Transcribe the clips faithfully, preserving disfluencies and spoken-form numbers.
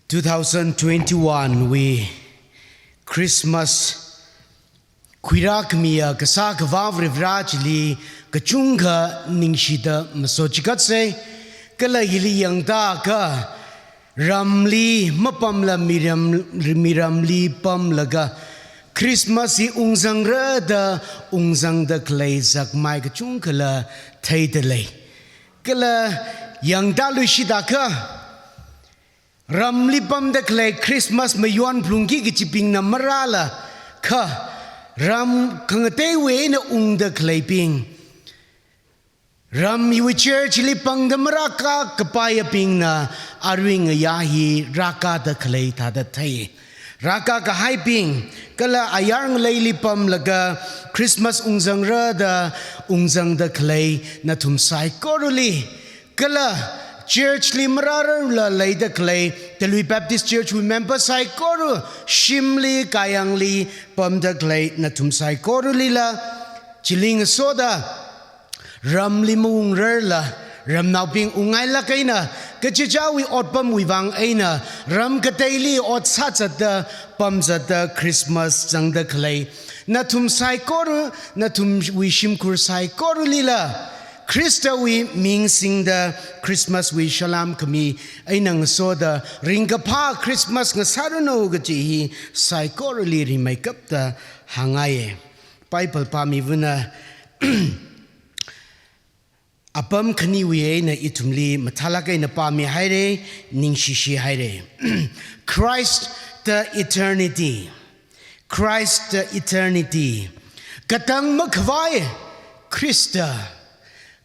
Two thousand twenty-one wui Christmas khuirākhamiya kasā Akhava Varivarā chili kachungkha ningshida masochigatse. Kala hili yangda akha ramli mapamla miram, miramli pamlaga Christmas hi ungzangra da ungzangda khalei zakmai kachungkhala theida lei. Kala yangda luishida akha ramli pamda khalei Christmas mayon phalungki kachibingna marāla kha ram khangateiwui eina ungda khaleibing, ram hiwui church li pangda marākā kapaiyabingna arui ngayā hi rākāda khalei thāda thei. Rākā kahaibing, kala ayar ngaleili pamlaga Christmas ungzangra da ungzangda khalei nathum saikorali, kala church li marārarla leida khalei, Talui Baptist Church wui member saikora, shimli kayāngli pamda khalei nathum saikoralila, chili ngasoda ramli maungrarla, ramnaobing ungngailāk eina, kachichāwui otpamwui vang eina, ram kateili ot sāzatda, pamzatda Christmas zangda khalei nathum saikora, nathumwui shimkhur saikoralila, Khristawui ming singda Christmas wui salām khami eina ngasoda ringkaphā Christmas ngasāranu kaji hi saikorali rimeikapta hāngngaiye. Bible pāmivana apam khaniwui eina ithumli mathālāk eina pāmihaire, ningshishihaire. Christ the eternity. Christ the eternity. Katang makhavai Khrista.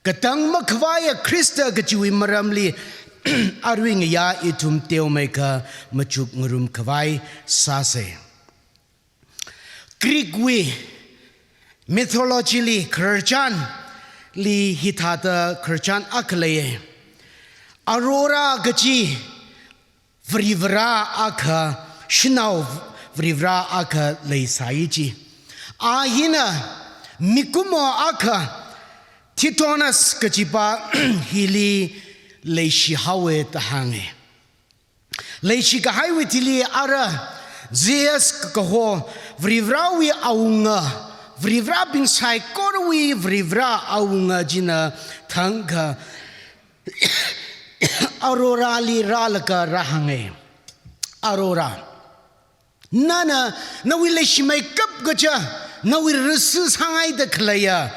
Katang makhavai Khrista kajiwui maramli arui ngayā ithum teomeikha machuk ngarum khavai sāse. Greek wui mythology li, khararchanli hithāda khararchan akha leiye. Aurora kaji Varivarā akha, shanao Varivarā akha leisāi ji. A hina mikumo akha Tithonus kajipa hili leishihaowe da hānge. Leishi kahaiwui thili ara Zeus kaho Varivarāwui awunga, Varivarābing saikorawui Varivarā awunga china thangkha Aurora li rālaga rāhānge. Aurora, nana nawui leishimeikap kaja, nawui risi sāngaida khaleiya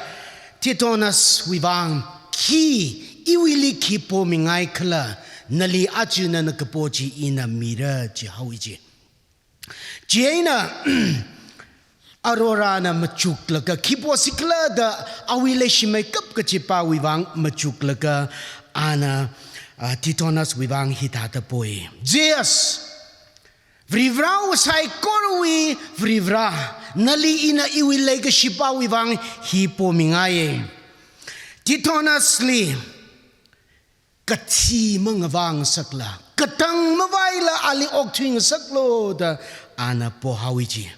Tithonus wui vang khi, iwuili khi pomingaikhala, nali aja nana kapo chi ina mira jihaowe ji. Chieina Aurora na machuklaga khi posikhala da awui leishimeikap kajipawui vang machuklaga ana, ah, Tithonus wui vang hithāda poi. Zeus, Varivarāwui saikorawui Varivarā, nali ina iwui leikashipawui vang hi pomingaiye. Tithonus li kathi mangavā ngasakla, katang mavaila ali okthui ngasaklu da ana pohaowe ji.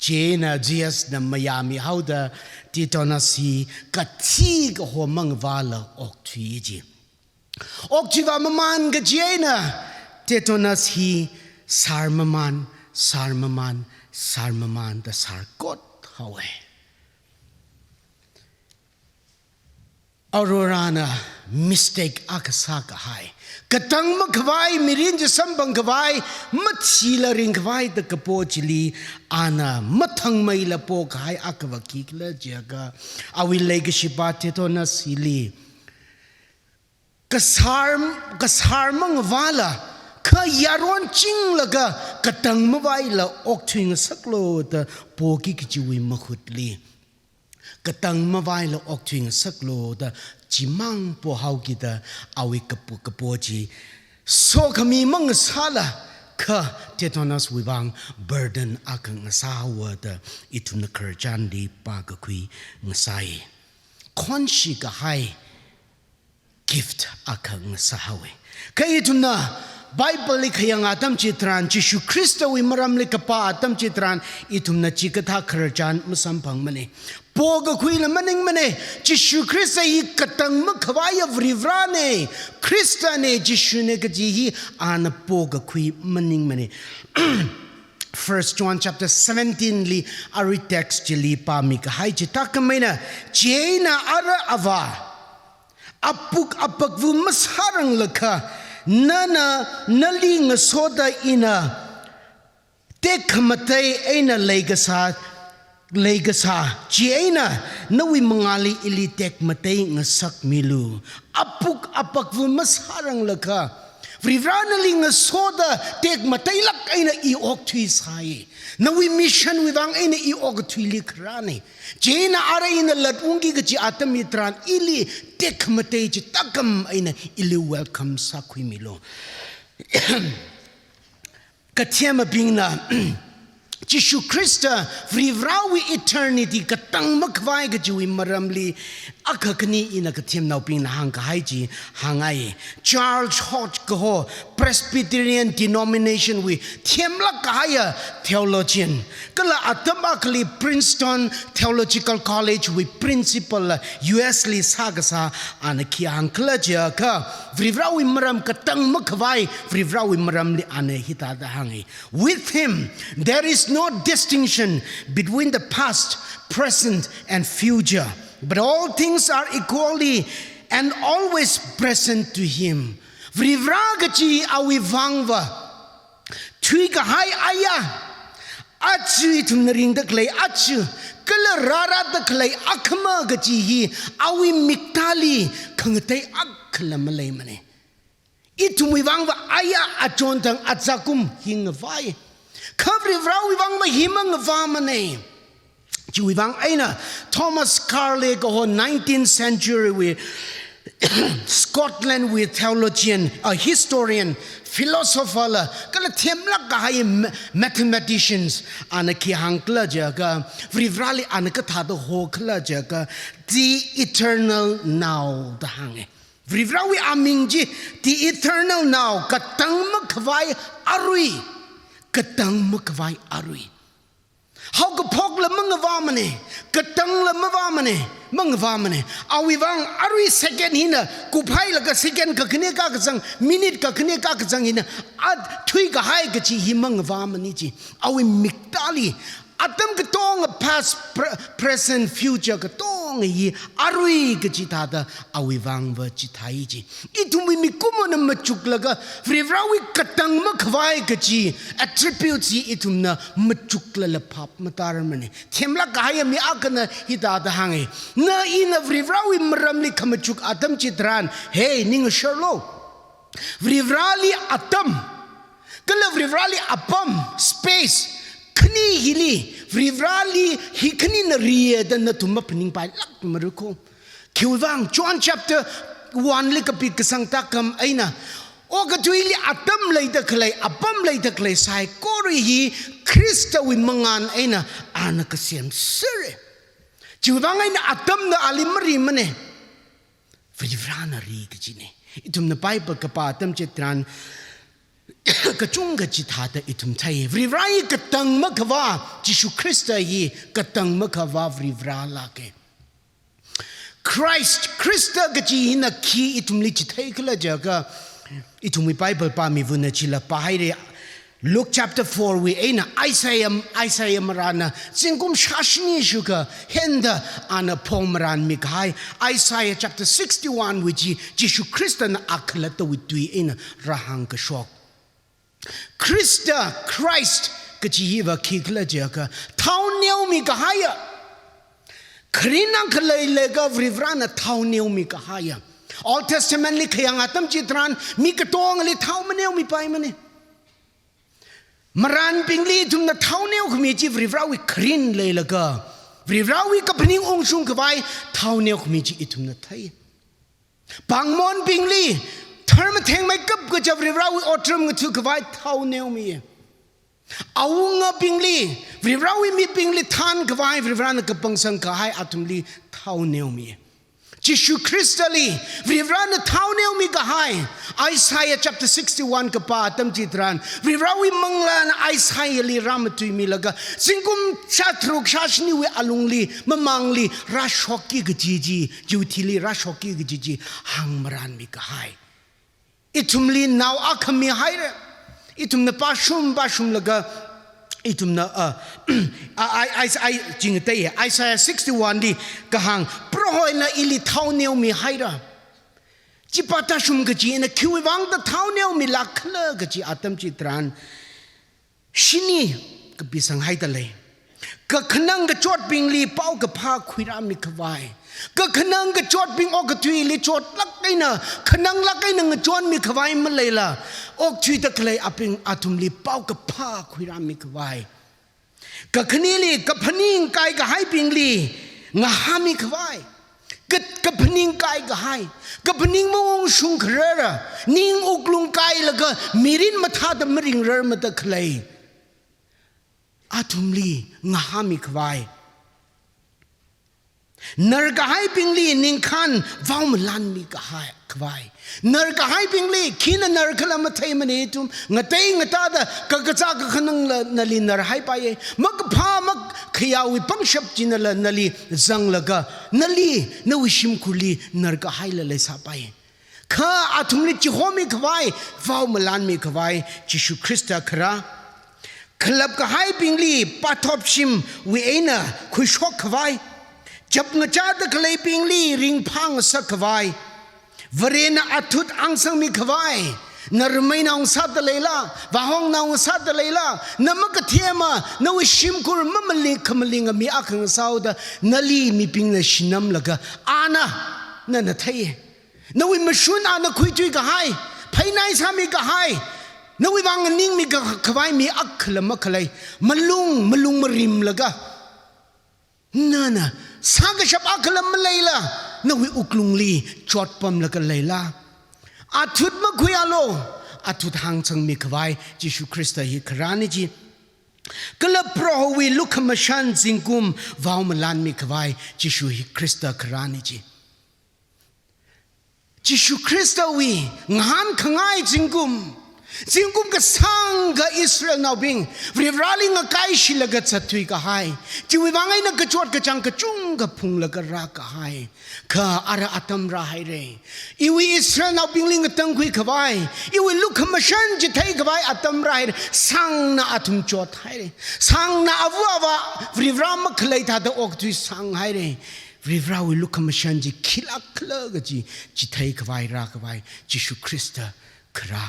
Chieina Zeus na mayāmihaoda Tithonus hi kathi kaho mangavāla okthui ji. Okthuivā maman kachieina Tithonus hi sārmaman, sārmaman, sārmaman da sārkot haowe. Aurora na mistake akha sākahai. Katang makhavai, mirin chi samphang khavai, mathila ringkhavai da kapo chili ana mathangmeila pokahai akhava khikhala jiakha, awui leikashipa Tithonus hili kasār, kasār mangavāla, kha yaron chinglaga katang mavaila okthui ngasaklu da poki kajiwui mahutli, katang mavaila okthui ngasaklu da chimang pohaokida awui kapo, kapo chi sokhami mangasāla, kha Tithonus wui vang burden akha ngasāhaowa da ithumna khararchanli pākakhui ngasai. Khonshi kahai gift akha ngasāhaowe. Kha ithumna Bible li khayang atam chitharan, Jishu Khristawui maramli kapā atam chitharan, ithumna chikathā khararchan masamphangmane. Pokakhuila maningmane, Jishu Khrista hi katang makhavaiya Varivarane, Khristane, Jishune kaji hi ana pokakhui maningmane. First John chapter seventeen li arui text chili pāmi kahai chithākhameina, chieina ara ava, apuk apakvu masāranglakha, nana nali ngasoda ina tekhamatei eina leikasā, leikasā, chieina nawui mangāli ili tekmatei ngasakmilu. Apuk apakvu masāranglakha, Varivara nali ngasoda tekmateilāk eina i okthuisai. Nawui mission wui vang eina i okathuili kharāne. Chieina ara ina latungki kachi atam hitharan ili tekhamatei chithākham eina ili welcome sākhuimilu. Kathemabingna Jishu Khrista Varivarawui eternity katang makhavai kajiwui maramli akha khani ina kathemnaobingna hāngkahai chi hāngngai. Charles Hodge kaho Presbyterian denomination wui themlāk kahaiya theologian, kala atam akhali Princeton Theological College wui principal la U S li sākasā, ana khi hāngkhala jiakha, Varivarawui maram katang makhavai Varivarawui maramli ana hithāda hānge. With him, there is no distinction between the past, present, and future, but all things are equally and always present to him. Varivara kachi awui vangva thuikahai aya, aja ithumna ringda khalei aja, kala rārada khalei akhama kachi hi awui miktāli khangatei akhala maleimane. Ithumwui vangva aya achonthang achakum hi ngavai. Kha Varivarawui vangva hi mangavāmane. Chiwui vang eina Thomas Carlyle kaho nineteenth century wui Scotland wui theologian, a historian, philosopher la, kala themlāk kahai ma-, mathematicians, ana khi hāngkhala jiakha, Varivarali ana kathāda hokhala jiakha, the eternal now da hānge. Varivarawui aming chi, the eternal now, katang makhavai arui, katang makhavai arui. Haokaphokla mangavāmane, katangla mavāmane, mangavāmane. Awui vang arui second hina kuphailaga second kakhane kakazang, minute kakhane kakazang hina, a thuikahai kachi hi mangavāmane chi. Awui miktāli, atam katonga past, pre-, present, future katonga hi arui kachi thāda awui vangva chithai chi. Ithumwui mikumona machuklaga, Varivarawui katang makhavai kachi attributes hi ithumna machuklala phap matarmane. Themlāk kahaiya mi akhana hithāda hānge. Na ina Varivarawui maramli khamachuk atam chitharan, hey, ning sharlo. Varivarali atam, kala Varivarali apam, space, khani hili, Varivarali hi khanina riya da nathum maphaningpailāk maruko. Khiwui vang, John chapter one li kapi kasang thākam eina, okathuili atam leida khalei, apam leida khalei saikora hi Khristawui mangān eina ana kasemsere. Chiwui vang eina atamna ali marimane. Varivarana ri kachine. Ithumna Bible kapā atam chitharan kachungkha chithāda ithum thei. Varivara hi katang makhavā, Jishu Khrista hi katang makhavā Varivara lāke. Christ, Khrista kachi hina khi ithumli chitheikhala jiakha, ithumwui Bible pāmivana chila pāhaire. Luke chapter four wui eina Isaiah, Isaiah marānna zingkum shāshini shukha henda ana phongmarānmi kahai, Isaiah chapter sixty-one wui chi, Jishu Khristana akhalattawui tui eina rāhāngkashok. Khrista, Christ kachi hiva khikhala jiakha, thao neomi kahaiya. Kharin akha leilaga Varivarana thao neomi kahaiya. Old Testament li khayang atam chitharan mi katongali thao maneomipaimane. Marānbingli ithumna thao neokhami chi Varivarawui kharin leilaga, Varivarawui kaphaning ungshung khavai thao neokhami chi ithumna thei. Pāngmonbingli tharmathengmeikap kaja Varivarawui otram ngatha khavai thao neomi. Awungabingli, Varivarawui mibingli thānkhavai, Varivarana kapangsang kahai athumli thao neomi. Jishu Khristali Varivarana thaoneomi kahai, Isaiah chapter sixty-one kapā atam chitharan, Varivarawui manglāna Isaiahli rāmatuimilaga, zingkum shātharuk shāshiniwui alungli, mamangli rāshokki kaji chi, chiwui thili rāshokki kaji chi hāngmaranmi kahai. Ithumli nao akha mihaira. Ithumna pāshung pāshunglaga, ithumna, ah, ah, I, I, I, jing tei, Isaiah sixty-one li kahāng, Prohona ili thaoneomihaira. Chi pātāshung kaji ina khiwui vang da thaoneomilāk khala kaji atam chitharan, shini kapisang haida lei. Kakhanang kachotbingli paokaphā khuirāmi khavai. Kakhanang kachotbing okathuili chotlāk eina, khananglāk eina ngachonmi khavai maleila, okthuida khalei abing athumli paokaphā khuirāmi khavai. Kakhaneli kaphaning kaikahaibingli ngahāmi khavai. Ka-, kaphaning kaikahai, kaphaning maungshung kharara, ning wuklung kailaga mirin mathāda maringrar mada khalei athumli ngahāmi khavai. Narkahaibingli ningkhān vaomalanmi kahai khavai. Narkahaibingli khina narkhala matheimana ithum, ngatei ngatāda kakazā kakhanangla nali narhaipaiya. Makaphā makhayāwui pangshap chinala nali zanglaga, nali, nawui shimkhurli narkahaila leisāpai. Kha athumli chihomi khavai, vaomalanmi khavai, Jishu Khrista kharā. Khalapkahaibingli pathopshimwui eina khuishok khavai. Chapngachāda khaleibingli ringphāngasak khavai. Varena athut angsangmi khavai. Na rameinao ngasāda leila, vāhongnao ngasāda leila, na makathema, nawui shimkhur mamaling khamalinga mi akha ngasāhaoda, nali mibingna shinamlaga, ana, nana thei. Nawui mashun ana khuithui kahai, phainai sāmi kahai, nawui vang nganingmi ka-, khavai mi akhala makhalei, malung, malung marimlaga, nana sākashap akhala maleila, nawui wuklungli chotpamlaga leila. Athut makhuialu, athut hāngsangmi khavai, Jishu Khrista hi kharāna chi. Kala Prohowui lukhamashan zingkum vaomalanmi khavai, Jishu hi Khrista kharāna chi. Jishu Khristawui ngahānkhangai zingkum, zingkum kasāngkha Israelnaobing Varivarali ngakaishilaga zatthui kahai, chiwui vang eina kachot kachāng kachungkha phunglaga rākahai. Kha ara atam rāhaira. Iwui Israelnaobingli ngatangkhui khavai, iwui lukhamashan chithei khavai atam rāhaira. Sāngna athum chothaira. Sāngna ava avā Varivara makhalei thāda okathui sānghaira. Varivarawui lukhamashan chi khilāk khala kaji chithei khavai rākhavai Jishu Khrista kharā.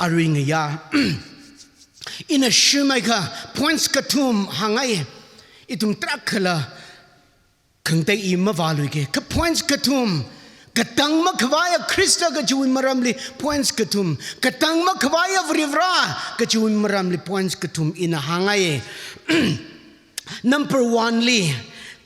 Arui ngayā, ina shimai kha points kathum hāngngai, ithum tarākhala khangatei i mavāluike, kha points kathum, katang makhavaiya Khrista kajiwui maramli points kathum, katang makhavaiya Varivara kajiwui maramli points kathum ina hāngngai. Number one li,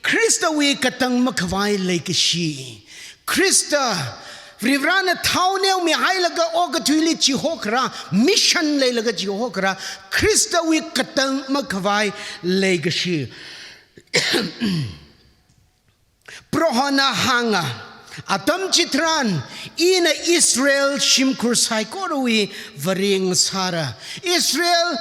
Khristawui katang makhavai leikashi. Khrista, Varivarana thaoneomihailaga okathuili chihokharā, mission leilaga chihokharā, Khristawui katang makhavai leikashi. Prohona hānga, atam chitharan, ina Israel shimkhur saikorawui Vare ngasāra. Israel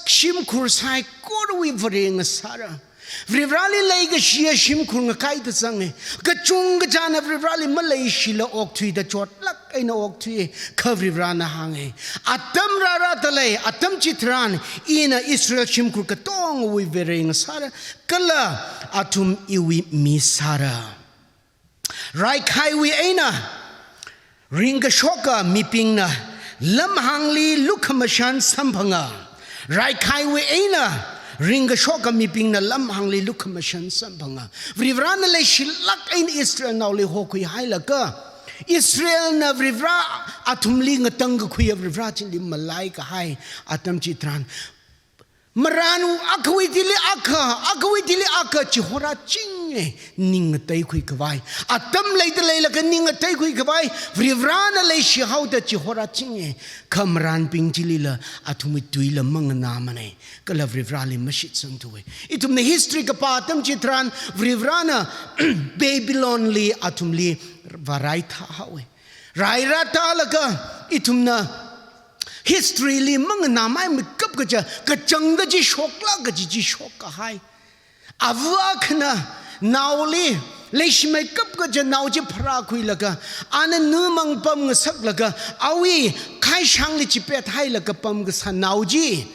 shimkhur saikorawui Vare ngasāra. Varivarali leikashiya shimkhur ngakaida zanga. Kachungkha china Varivarali maleishila okthuida chotlāk eina okthui, kha Varivarana hānga, atam rārada lei, atam chitharan, ina Israel shimkhur katongawui Vare ngasāra, kala athum iwui mi sāra. Raikhaiwui eina ringkashoka mibingna lamhāngli lukhamashan samphanga. Raikhaiwui eina ringkashoka mibingna lamhāngli lukhamashan samphanga. Varivarana leishilāk eina Israelnaoli hokhuihailaga, Israelna Varivara athumli ngatangkakhuiya Varivara chili malaikahai atam chitharan, marānu akhawui thili akha, akhawui thili akha chihorāching e, ning ngateikhui khavai. Atam leida leilaga ning ngateikhui khavai, Varivarana leishihaoda chihorāchinge, kha marānbing chilila athumwui tuila manganāmane, kala Varivarali mashitsangthuwe. Ithumna history kapā atam chitharan, Varivarana Babylonli athumli vāraithāhaowe. Rairātālaga ithumna history li manganāmeimeikap kaja, kachangda chi shokla kaji chi shokkahai. Ava akhana naoli, leishimeikap kaja nao chi pharākhuilaga, ana numang pamngasaklaga, awui khaishangli chipethailaga pamkasā nao chi,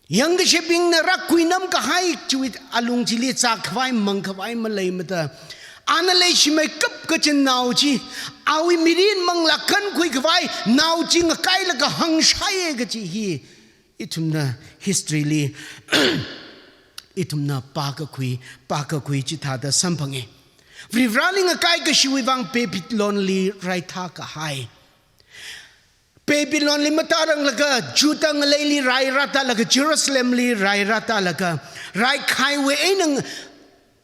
yangkashebingna rākuinam kahai chiwui alung chili zākhavai mangkhavai maleimada, ana leishimeikap kaja nao chi, awui mirin manglā kankhui khavai nao chi ngakailaga hāngshaiye kaji hi ithumna history li ithumna pākakhui, pākakhui chithāda samphange. Varivarali ngakai kashiwui vang Babylonli raithākahai. Babylonli matāranglakha Judah ngaleili rairātālakha, Jerusalemli rairātālakha, raikhaiwui eina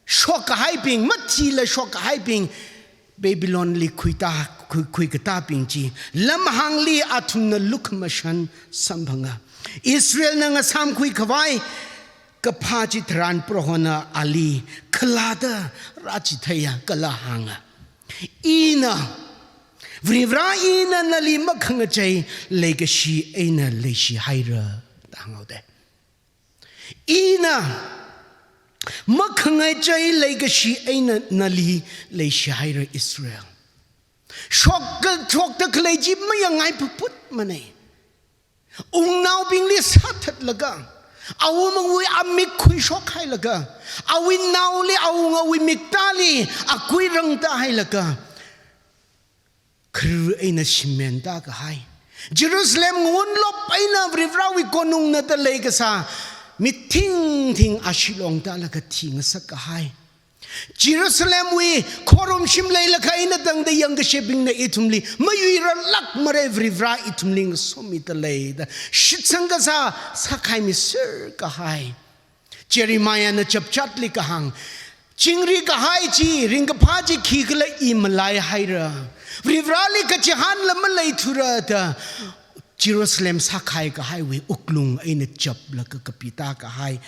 shokkahaibing, mathila shokkahaibing, Babylonli khuitā, khui, khuikatābing chi, lamhāngli athumna lukhamashan samphanga. Israelna ngasāmkhui khavai kaphā chitharan Prohona ali khalada rāchitheiya kala hānga. Ina, Varivara ina nali makhangachei leikashi eina leishihaira, da hānghaode. Ina makhangachei leikashi eina nali leishihaira Israel. Shokka, shokda khalei chi mayangngai phaput mane. Wungnaobingli sāthatlaga, awungawui amik khuishokhailaga, awui naoli awungawui miktāli akui rangtāhailaga, kharu eina shimentākahai. Jerusalem ngunlop eina Varivarawui konungna da leikasā mi thingthing ashee longtālaga thingasakkahai. Jerusalemwui khorumshim leilakha eina tangda yangkashebingna ithumli mayuirarlākmara, Varivara ithumli ngasomida lei da shitsang kasā sākhaimiserkahai. Jeremiahna chapchatli kahāng, chingri kahai chi, ringkaphā chi khikhala I malaihaira. Varivarali kachihānla maleithura da Jerusalem sākhaikahaiwui wuklung eina chaplaga kapitākahai.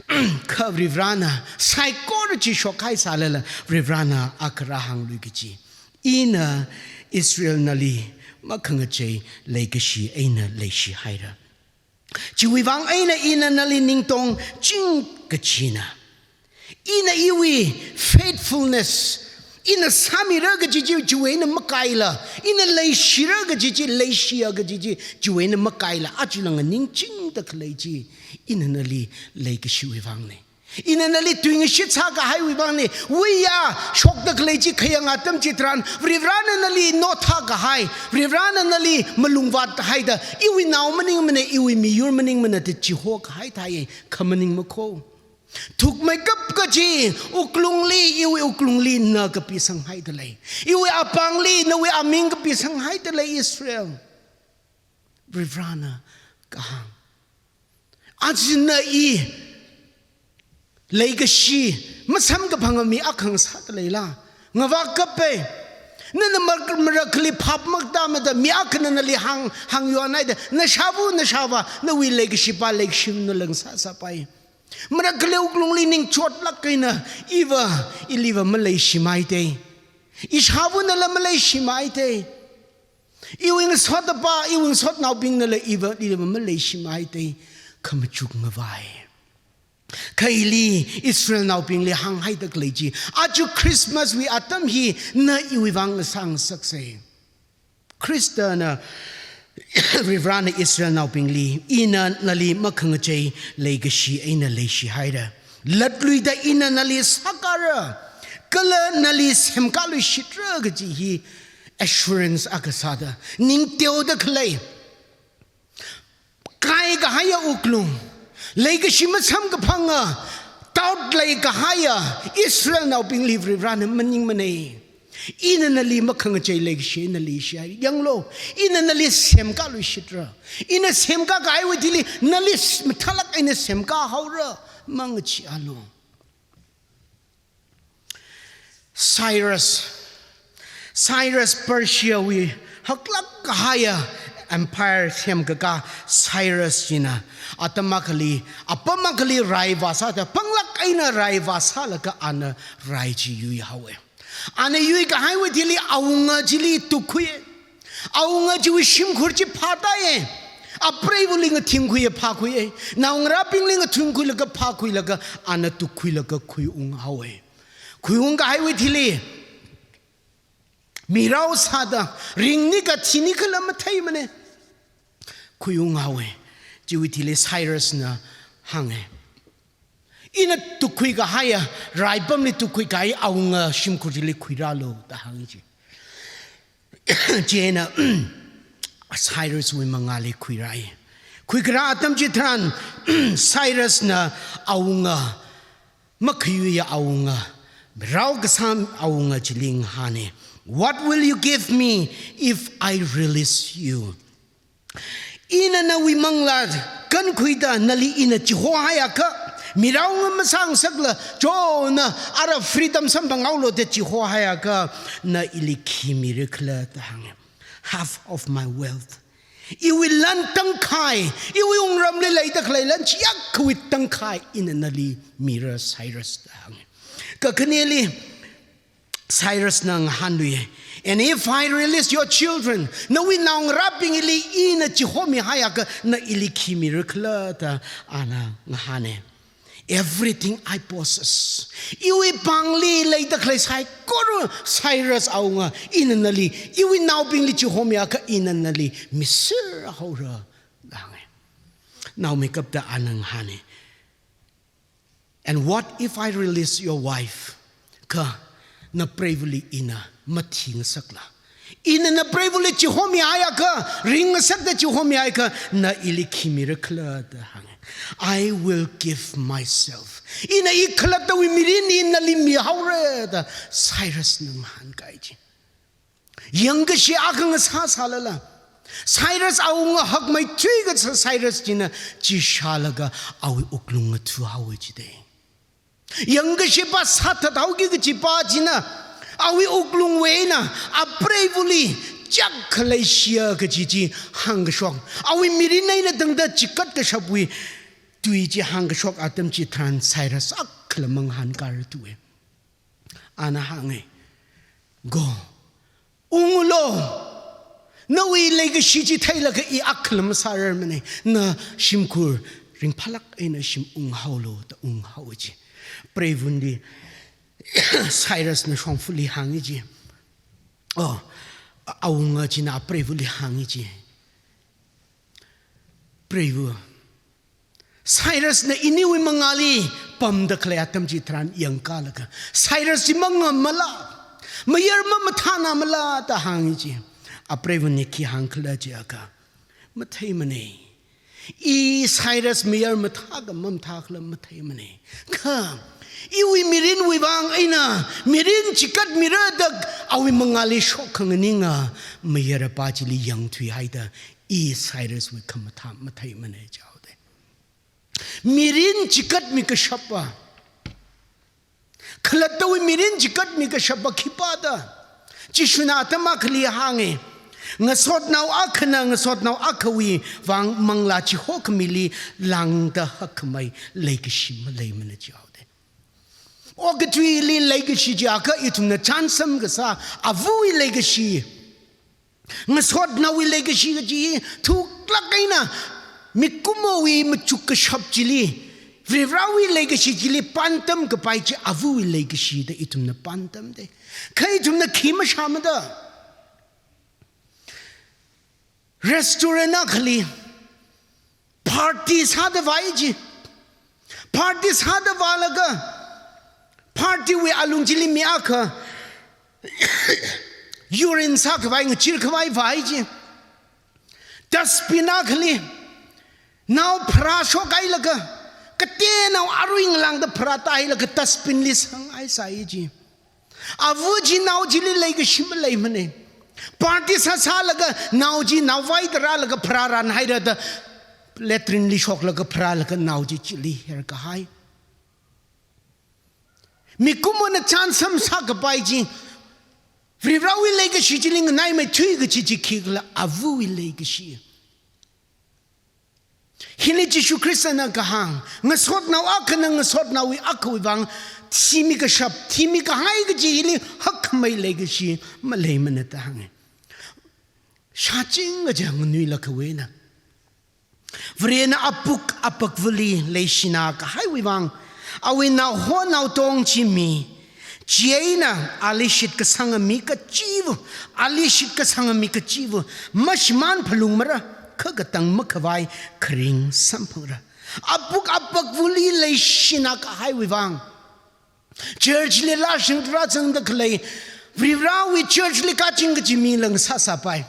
Kha Varivarana saikora chi shokhaisālala, Varivarana akha rāhānglui kaji. Ina Israel nali makhangachei leikashi eina leishihaira. Chiwui vang eina ina nali ningtongching kachina. Ina iwui faithfulness, ina sāmira kaji chi, chiwui eina makaila, ina leishira kaji chi, leishiya kaji chi, chiwui eina makaila, ajala nganingchingda khalei chi, ina nali leikashiwui vangne. Ina nali tuingashit sākahaiwui vangne. Wuiya, shokda khalei chi khayang atam chitharan, Varivarana nali nothākahai, Varivarana nali malungvāthaida, iwui nao maningmana, iwui miyur maningmana da chihokahai thāi, kha maningmakho. Thukmeikap kaji wuklungli, iwui wuklungli na kapisanghaida lei. Iwui apāngli nawui aming kapisanghaida lei Israel. Varivarana kahāng. Aja na I leikashi masamkaphanga mi akha ngasāda leila? Ngavā kape. Nana mar-, marakhali phap maktāmada mi akhana nali hāng, hāngyonhaida, nashāva, nashāvā, nawui leikashipā leikashi nala ngasāsāpai. Marakhali wuklungli ningchotlāk eina, iva, iliva maleishimaite. Ishāvānala maleishimaite. Iwui ngasotpā, iwui ngasotnaobingnala iva, iliva maleishimaite. Khamachuk ngavai. Kha ili Israelnaobingli hānghaida khalei chi, aja Christmas wui atam hi na iwui vang ngasāngasakse. Khristana, Varivarana Israelnaobingli, ina nali makhangachei leikashi eina leishihaira. Latluida ina nali sākara, kala nali semkaluishitra kaji hi assurance akha sāda, ningteoda khalei. Kaikahaiya wuklung, leikashi masamkaphanga, doubt leikahaiya Israelnaobingli Varivarana maningmane. Ina nali makhangachei leikashi eina leishihai. Yanglu, ina nali semkaluishitra. Ina semkakahaiwui thili nali s-, mathālāk eina semkahaora. Mangacheealu. Cyrus, Cyrus Persia wui haklak kahaiya empire semkakā Cyrus china atam akhali, apam akhali rai vāsāda, panglāk eina rai vāsālaga ana rai chi yuihaowa. Ana yuikahaiwui thili awunga chili tukkhui. Awunga chiwui shimkhur chi phātaiya. Apreivali ngathingkhuiya phākhuiya. Naongarābingli ngathingkhuilaga phākhuilaga ana tukkhuilaga khuiunghaowa. Khuiungkahaiwui thili mirao sāda, ringni ka thini khala matheimana, khuiunghaowa. Chiwui thili Cyrus na hānga, ina tukkhui kahaiya, raipamli tukkhui kahai awunga shimkhur chili khuirālu da hānga chi. Chieina Cyrus wui mangāli khuirāi. Khuikarā atam chitharan Cyrus na awunga, makhuiya awunga, rao kasā awunga chili ngahāna, "What will you give me if I release you?" Ina nawui manglā kankhuida nali ina chihohaiakha, mirao ngasāngasakla, chona ara freedom samphanghaolu da chihohaiakha, na ili khi mira khala da hānga. "Half of my wealth." Iwui lan tangkhai, iwui wungramli leida khalei lan chiyākhawui tangkhai ina nali mira Cyrus da hānga. Kakhaneli Cyrus na ngahānluiya, "And if I release your children, nawui naongarābing ili ina chihomihaiakha, na ili khi mira khala?" da ana ngahāna. "Everything I possess." Iwui pāngli leida khalei saikora Cyrus awunga, ina nali, iwui naobingli chihomiakha ina nali misir haora da hānga. Naomeikapta ana ngahāna, "And what if I release your wife?" Kha napreivali ina mathingasakla, ina napreivali chihomihaiakha, ringngasakda chihomihaiakha, na ili khi mira khala da hānga. "I will give myself." Ina ikhalattawui mirin ina nali mihaora da Cyrus na ngahānkai chi. Yangkashi akha ngasāsālala, Cyrus awunga hakmeithui kasā Cyrus china chishālaga awui wuklung ngathuhaowa chida. Yangkashipā sāthathaoki kajipa china awui wuklungwui eina apreivali chāk khalei shia kaji chi hāngkashok, awui mirin eina tangda chikat kashapwui tui chi hāngkashok atam chitharan Cyrus akhala mangahānkārathuwa. Ana hānga, "Go, unglu. Nawui leikashi chi theilaga i akhala masārarmana. Na shimkhur ringphālāk eina shim unghaolu," da unghaowa chi. Preivali Cyrus na shongfali hānga chi. Oh, awunga china preivali hānga chi. Preiva, Cyrus na iniwui mangāli pamda khalei atam chitharan yangkalaga, Cyrus chi mangammala, mayar mamathānamala da hānga chi. Apreivali khi hāngkhala chiakha, matheimana. I Cyrus mayar mathāka mamathākhala matheimana. Kha iwui mirinwui vang eina mirin chikat mirada awui mangāli shok khanganinga mayarpa chili yangthuihaida, i Cyrus wui khamathā matheimana jihaoda. Mirin chikatmi kashapa, khalattawui mirin chikatmi kashapa khipā da? Jishuna atam akhali hānga, ngasotnao akhana ngasotnao akhawui vang manglā chihokhamili lāngda hakkhamei leikashi maleimana jihaoda. Okathuili leikashi jiakha ithumna chānsam kasā avawui leikashi, ngasotnaowui leikashi kaji thuklāk eina mikumowui machuk kashap chili, Varivarāwui leikashi chili pāntam kapai chi avawui leikashi da ithumna pāntamda. Kha ithumna khi mashāmada? Restaurant akhali party sāda vāi chi. Party sāda vālaga, partywui alung chili mi akha urine sākhavai, ngachirkhavai vāi chi. Dustbin akhali nao pharā shokhailaga, kateonao arui ngalāngda pharā tāhailaga dustbin li sanghaisai chi. Ava chi nao chili leikashi maleimana. Party sāsālaga nao chi naovai da rālaga pharā ranhairada, latrine li shoklaga pharālaga nao chi chili herkahai. Mikumona chānsam sākapai chi, Varivarawui leikashi chili nganaimeithui kachi chi khikhala, awui leikashi. Hili Jishu Khristana kahāng, ngasotnao akhana ngasotnaowui akhawui vang thimi kashap, thimi kahai kachi hili hakkhamei leikashi maleimana da hānga. Shāching kaja nganuilakha wena, Varena apuk apakvali leishina kahaiwui vang, awui naoho naotong chi mi, chieina ali shitkasanga mi kachiva, ali shitkasanga mi kachiva mashimān phalungmara, kha katang makhavai kharing samphangra. Apuk apakvali leishina kahaiwui vang, church li lashing rāzangda khalei, Varivarawui church li kaching kachi mila ngasāsāpai.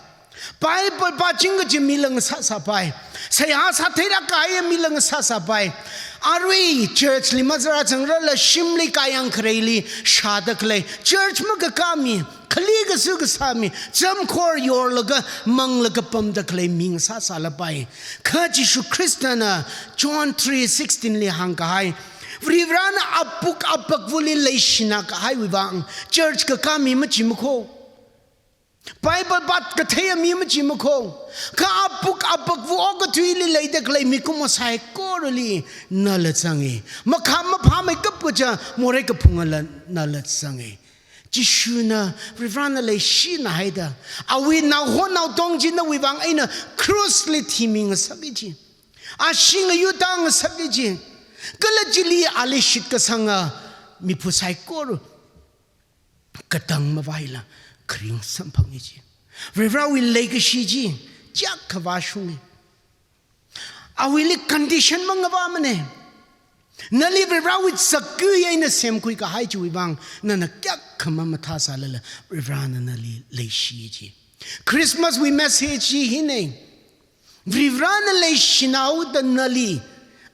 Bible pāching kachi mila ngasāsāpai. Seihā sātheira kahai mila ngasāsāpai. Arui church li mazarāzangrala shimli kayang khareili shāda khalei, church makakā mi, khali kasu kasā mi, zamkhor yorlaga, manglaga pamda khalei mi ngasāsālapai. Kha Jishu Khristana John three sixteen li hāngkahai, Varivarana apuk apakvali leishina kahaiwui vang, church kakā mi machimakho, Bible pā kathei mi machimakho, kha apuk apakva okathuili leida khalei mikumo saikorali nala zanga. Makham maphāmeikap kaja morei kaphungala nala zanga. Jishuna, Varivarana leishina haida, awui naoho naotong chi nawui vang eina cross li thimi ngasaka ji, ashee ngayu tāngasaka ji, kala chili ali shitkasanga miphu saikora katang mavaila kharing samphanga ji. Varivarawui leikashi chi chiyākha vāshunga. Awuili condition mangavāmana. Nali Varivarawui zakkui eina semkhui kahai chiwui vang, nana kayākha mamathāsālala, Varivarana nali leishi ji. Christmas wui message chi hina. Varivarana leishinao da nali,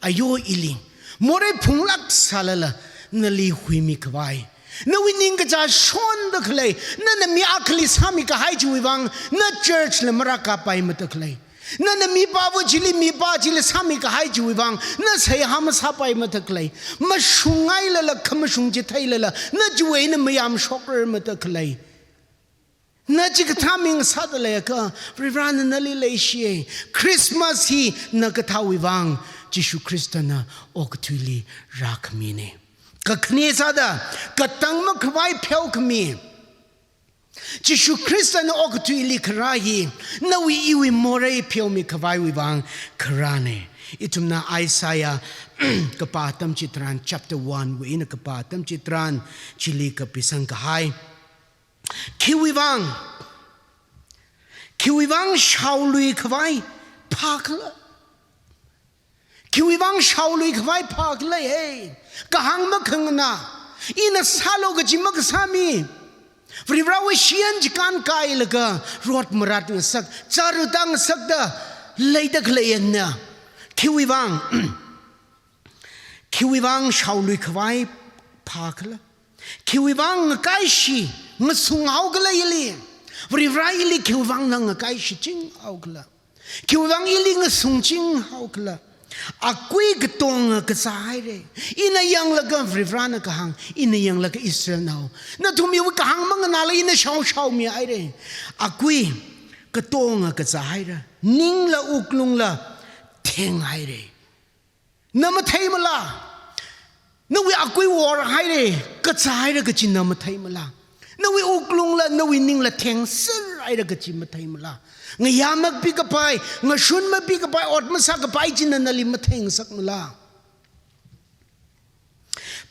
ayo ili, morei phunglāk sālala, nali huimi khavai, nawui ningkachā shonda khalei, nana mi akhali sāmi kahai chiwui vang, na church la marākapaimada khalei, nana mipāva chili, mipā chili sāmi kahai chiwui vang, na seihā masāpaimada khalei, mashungngailala, khamashung chitheilala, na chiwui eina mayāmshokrarmada khalei, na chikathā mi ngasāda leiakha, Varivarana nali leishiya. Christmas hi na kathāwui vang, Jishu Khristana okathuili rākhamina. Kakhane sāda, katang makhavai pheokhami, Jishu Khristana okathuili kharā hi, nawui iwui morei pheomi khavaiwui vang kharāna. Ithumna Isaiah kapā atam chitharan, chapter one wui eina kapā atam chitharan, chili kapisang kahai, khiwui vang, khiwui vang shaolui khavai phākhala? Khiwui vang shaolui khavai phākhala he? Kahāng makhanganā, ina sālu kachi makasā mi, Varivarawui shiyan chikān kailaga, rot marat ngasak, chāra tāngasakda leida khalei eina, khiwui vang, khiwui vang shaolui khavai phākhala? Khiwui vang ngakaishi, ngasunghaokhala ili? Varivara ili khiwui vang na ngakaishichinghaokhala? Khiwui vang ili ngasungchinghaokhala? Akui katonga kazāhaira. Ina yanglaga, Varivarana kahāng, ina yanglaga Israelnao, nathum iwui kahāng manganāla ina shaoshaomihaira. Akui katonga kazāhaira, ningla wuklungla thenghaira. Na matheimala? Nawui akui worhaira, kazāhaira kachi na matheimala? Nawui wuklungla, nawui ningla thengserhaira kachi matheimala? Ngayā mapikapai, ngashun mapikapai, ot masākapai china nali matheingasakmala?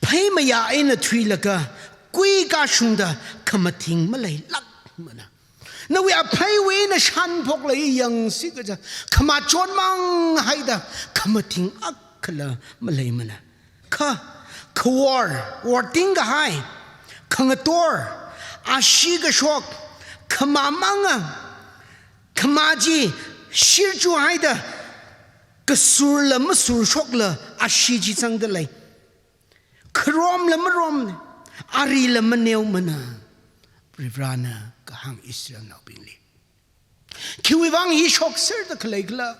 Phei mayā eina thuilaga, kui kashungda khamathing maleilākmana. Nawui apheiwui eina shanphokla yangsi kaja, khamachon mang haida khamathing akhala maleimana. Kha, khawor, worting kahai, khangator, ashee kashok, khamamanga, khama chi shirchu haida, kasurla masurshokla ashee chi zangda lei. Kharomla maromna, arila maneomana, Varivarana kahāng Israelnaobingli. Khiwui vang hi shokserda khaleikhala?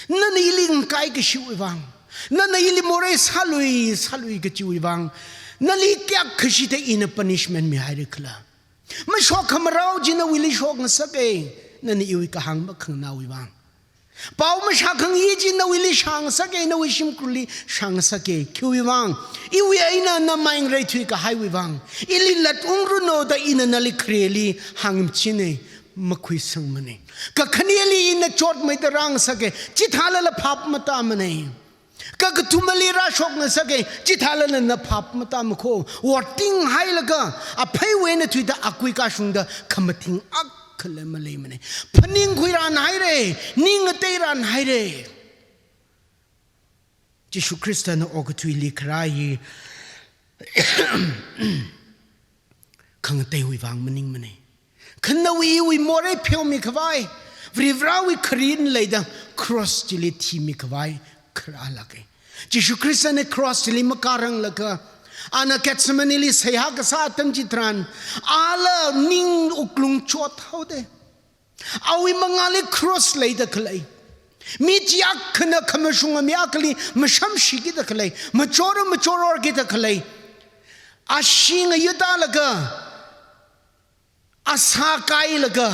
Nana ili ngakaikashiwui vang, nana ili morei sālui, sālui kachiwui vang, Nali kayākha shida ina punishment mihaira khala? Mashokkhamarao chi nawuili shokngasaka, nana iwui kahāng makhanganāwui vang. Pao mashākhangai chi nawuili shāngasaka, nawui shimkhurli shāngasaka. Khiwui vang? Iwui eina na mai ngareithui kahaiwui vang. Ili latungranu da ina nali khareli hāngchina, makhuisangmana. Kakhaneli ina chotmeida rāngasaka, chithālala phap matāmana. Kakathumali rāshokngasaka, chithālala na phap matāmakho. Vātinghailaga, apheiwui eina thuida akui kashungda khamathing akhala maleimana. Phaningkhuirānhaira, ning ngateiranhaira. Jishu Khristana okathuili kharā hi khangateiwui vang maningmana. Kha nawui iwui morei pheomikhavai, Varivarāwui kharing leida cross chili thimikhavai kharālāka. Jishu Khristana cross chili makāranglaga, ana Gethsemaneli seihā kasā atam chitharan, ala ning wuklung chothaoda. Awui mangāli cross leida khalei, mi chiyākhana khamashunga mi akhali mashamshikida khalei, machoro machororkida khalei, ashee ngayutālaga, asā kailaga,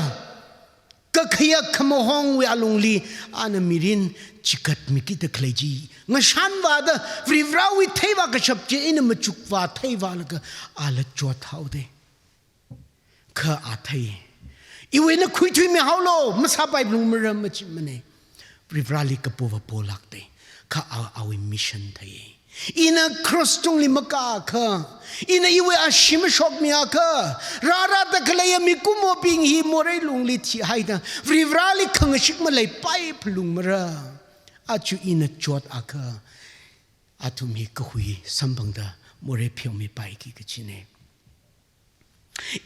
kakhayak khamahongwui alungli ana mirin chigatmikida khalei chi ngashanvāda, Varivarāwui theivā kashap chi eina machukvā theivālaga, ala chothaoda. Kha a thei. Iwui eina khuithuimihaolu, masāpai lungmara machimana. Varivarāli kapovā polākda. Kha a, awui mission thei. Ina cross tungli makāakha, ina iwui ashee mashokmiakha, rārāda khaleiya mikumobing hi morei lungli thihaida, Varivarāli khangashik maleipai phalungmara. Aja ina chotakha, athum hi kahui samphangda morei pheomipaiki kachina.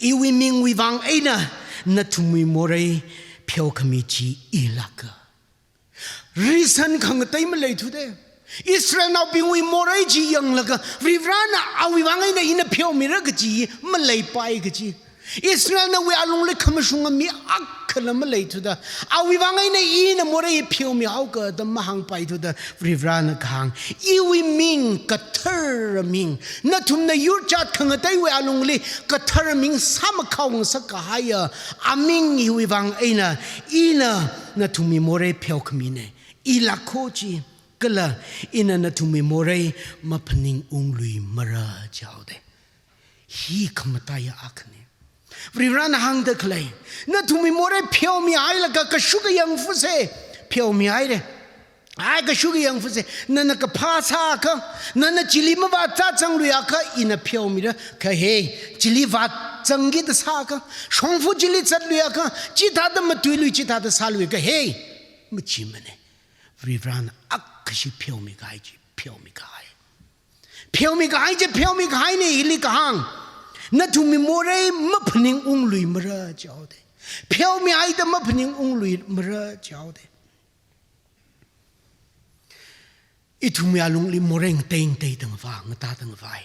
Iwui mingwui vang eina nathumwui morei pheokhami chi ilāka. Reason khangatei maleithuda. Israelnaobingwui morei chi yanglaga, Varivarāna awui vang eina ina pheomira kaji maleipai kaji. Israelnaowui alungli khamashunga mi akhala maleithuda, awui vang eina ina morei pheomihaoka da mahāngpaithuda, Varivarāna kahāng, iwui ming, kathara ming, nathumna yurchat khangateiwui alungli kathara ming sāmakhao ngasak kahaiya aming hiwui vang eina ina nathumwui morei pheokhamina. Ilākho chi, kala ina nathumwui morei maphaningungluimara jihaoda. Hi khamataiya akhana. Varivarāna hāngda khalei, nathumwui morei pheomihailaga kashuka yangfusa, pheomihaira. Ai, kashuka yangfusa, nana kaphā sāakha, nana chili mavāzat zangluiakha, ina pheomira, kha he, chili vāzangkida sāakha, shongfa chili zatluiakha, chithāda matuilui, chithāda sāluikha he, machimana. Varivarāna akhashi pheomikahai chi, pheomikahai. Pheomikahai chi, pheomikahaina hili kahāng. Nathumwui morei maphaningungluimara jihaoda. Pheomihaida maphaningungluimara jihaoda. Ithumwui alungli morei ngatei ngateida ngavā, ngatāda ngavai.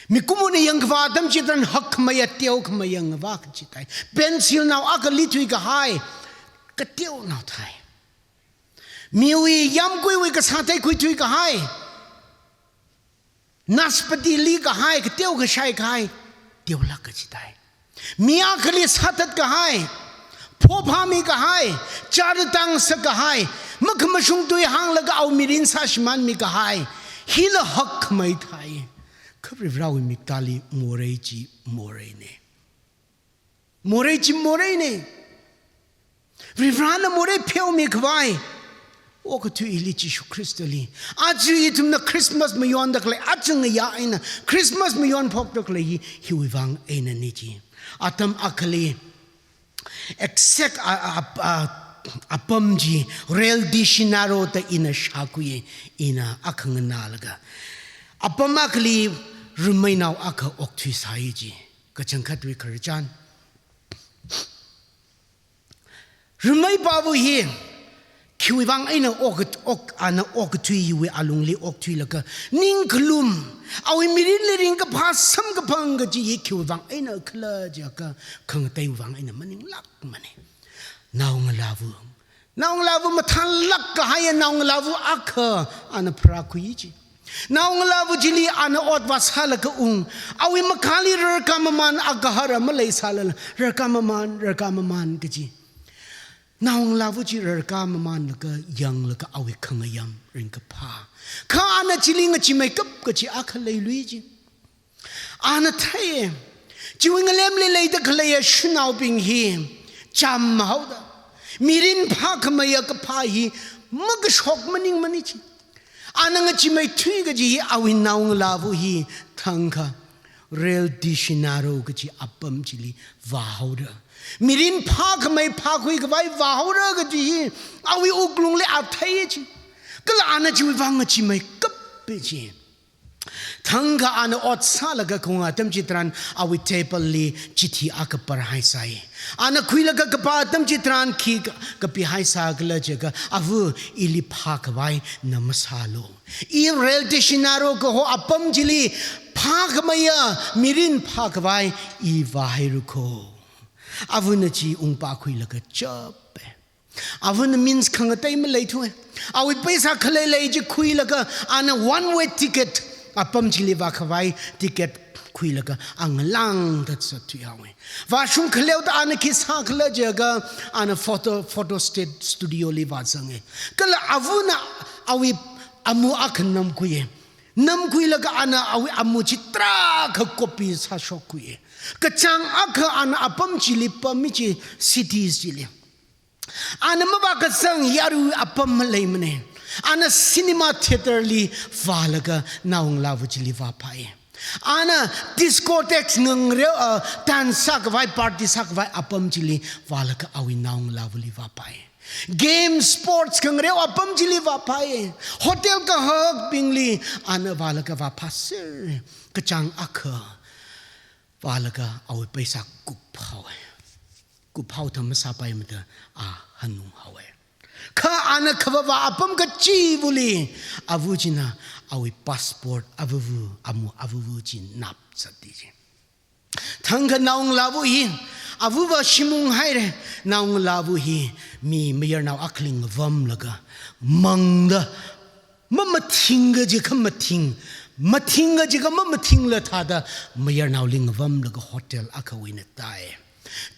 Mikumona yangkhavā atam chitharan hakkhameiya, teokhameiya ngavā kaji thai. Pencilnao akhali thuikahai, kateonao thai. Miwui yamkuiwui kasāthei khuithuikahai, naspatili kahai, kateo kashai kahai, teolāk kaji thai. Mi akhali sāthatkahai, phophāmikahai, chāra tang sākahai, makhamashung tui hānglaga awui mirin sāshimānmikahai, hila hakkhamei thai. Kha Varivarāwui miktāli morei chi moreina. Morei chi moreina. Varivarāna morei pheomikhavai okathui hili Jishu Khristali. Aja ithumna Christmas mayonda khalei, aja ngayā eina Christmas mayonphokda khalei hi, hiwui vang einana chi. Atam akhali exact a, a, a, a, apam chi Rio de Janeiro da ina shākhui, ina akha nganālaga. Apam akhali rameinao akha okthuisai chi. Kachangkhatwui khararchan. Rameipāva hi, khiwui vang eina ok, ok, ana okathui hiwui alungli okthuilaga, ningkhalum, awui mirinli ringkaphā samkaphang kaji hi khiwui vang eina khala jiakha, khangateiwui vang eina maninglākmana. Naongalāva. Naongalāva mathānlāk kahaiya naongalāva akha ana pharākhui chi. Naongalāva chili ana ot vāsālaga ung, awui makhali rarkā mamān agahara maleisālala, rarkā mamān, rarkā mamān kaji. Naongalāva chi rarkā mamānlaga yanglaga awui khangayam ringkaphā. Kha ana chili ngacheemeikap kachi akha leilui chi. Ana thei, chiwui ngalemli leida khaleiya shanaobing hi chāmhaoda, mirin phākhameiya kaphā hi makashok maningmana chi. Ana ngacheemeithui kaji hi awui naongalāva hi thangkha Rio de Janeiro kaji apam chili vāhaora. Mirin phākhamei phākhuikhavai vāhaora kaji hi awui wuklungli a thei chi. Kala ana chiwui vang ngacheemeikap chi. Thangkha ana ot sālaga khaung atam chitharan awui table li chithi akha pārhaisai. Ana khuilaga kapā atam chitharan khi ka-, kapihaisā khala jiakha, "Ava, ili phākhavai na masālu. I Rio de Janeiro kaho apam chili phākhameiya mirin phākhavai i vāhaira kho." Avana chi ungpākhuilaga chappai. Avana means khangatei maleithuwa. Awui paisa khalei lei chi khuilaga ana one way ticket, apam chili vākhavai ticket khuilaga a ngalāngda zatthuihaowa. Vāshung khaleoda ana khi sākhala jiakha ana photo, photo state studio li vāzanga. Kala avana awui amu akha namkhuiya. Namkhuilaga ana awui amu chi tarākha copy sāshokkhuiya. Kachāng akha ana apam chili pammi chi cities chili. Ana mavākazang yaruiwui apam maleimana. Ana cinema theatre li vālaga naongalāva chili vāphāya. Ana discotheque ngareo, ah, dance sākhavai, party sākhavai apam chili vālaga awui naongalāvali vāphāya. Game, sports khangareo apam chili vāphāya. Hotel kahakbingli ana vālaga vāphāser. Kachāng akha vālaga awui paisa kuphaowa. Kuphao thang masāpaimada a hanunghaowa. Kha ana khavāvā apam kachivali ava china awui passport avava, amu avava chi napzatda chi. Thangkha naongalāva hi avava shim unghaira. Naongalāva hi mi mayarnao akhali ngavamlaga mangda, mamathingka jiakha mathing, mathingka jiakha mamathingla thāda mayarnaoli ngavamlaga hotel akhawui eina tāya.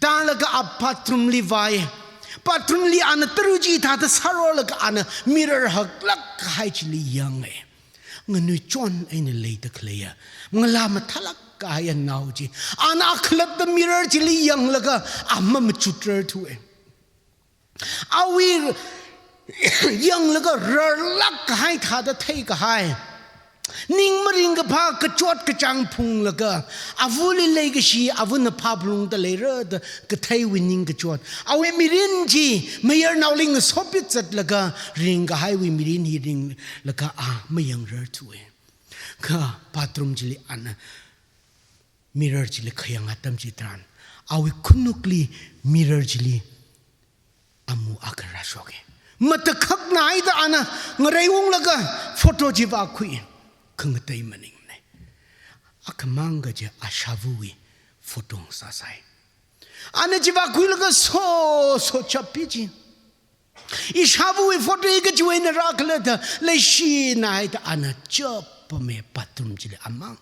Tālaga a bathroom li vāya. Bathroom li ana tara chithāda sārolaga ana mirror haklāk kahai chili yanga. Nganuichon eina leida khaleiya, ngalā mathālāk kahaiya nao chi, ana akhalatta mirror chili yanglaga a mamachutrarthuwa. Awui yanglaga rarlāk kahai thāda theikahai, ning maringkaphā kachot kachāng phunglaga, avali leikashi, avana phāphalungda leira da katheiwui ningkachot, awui mirin chi mayarnaoli ngasopit zatlaga ringkahaiwui mirin hi ringlaga a mayangrarthuwa. Kha bathroom chili ana mirror chili khayang atam chitharan, awui khanukli mirror chili amu akha rāshoka. Matakhakna haida ana ngareiunglaga photo chi vākhui. Khangatei maningmana. Akhamang kaja ashāvawui photo sāsai. Ana chi vākhuilaga so, so chappi chi. Ishāvawui photo hi kachiwui eina rākhala da leishina haida ana chappamme bathroom chili amang.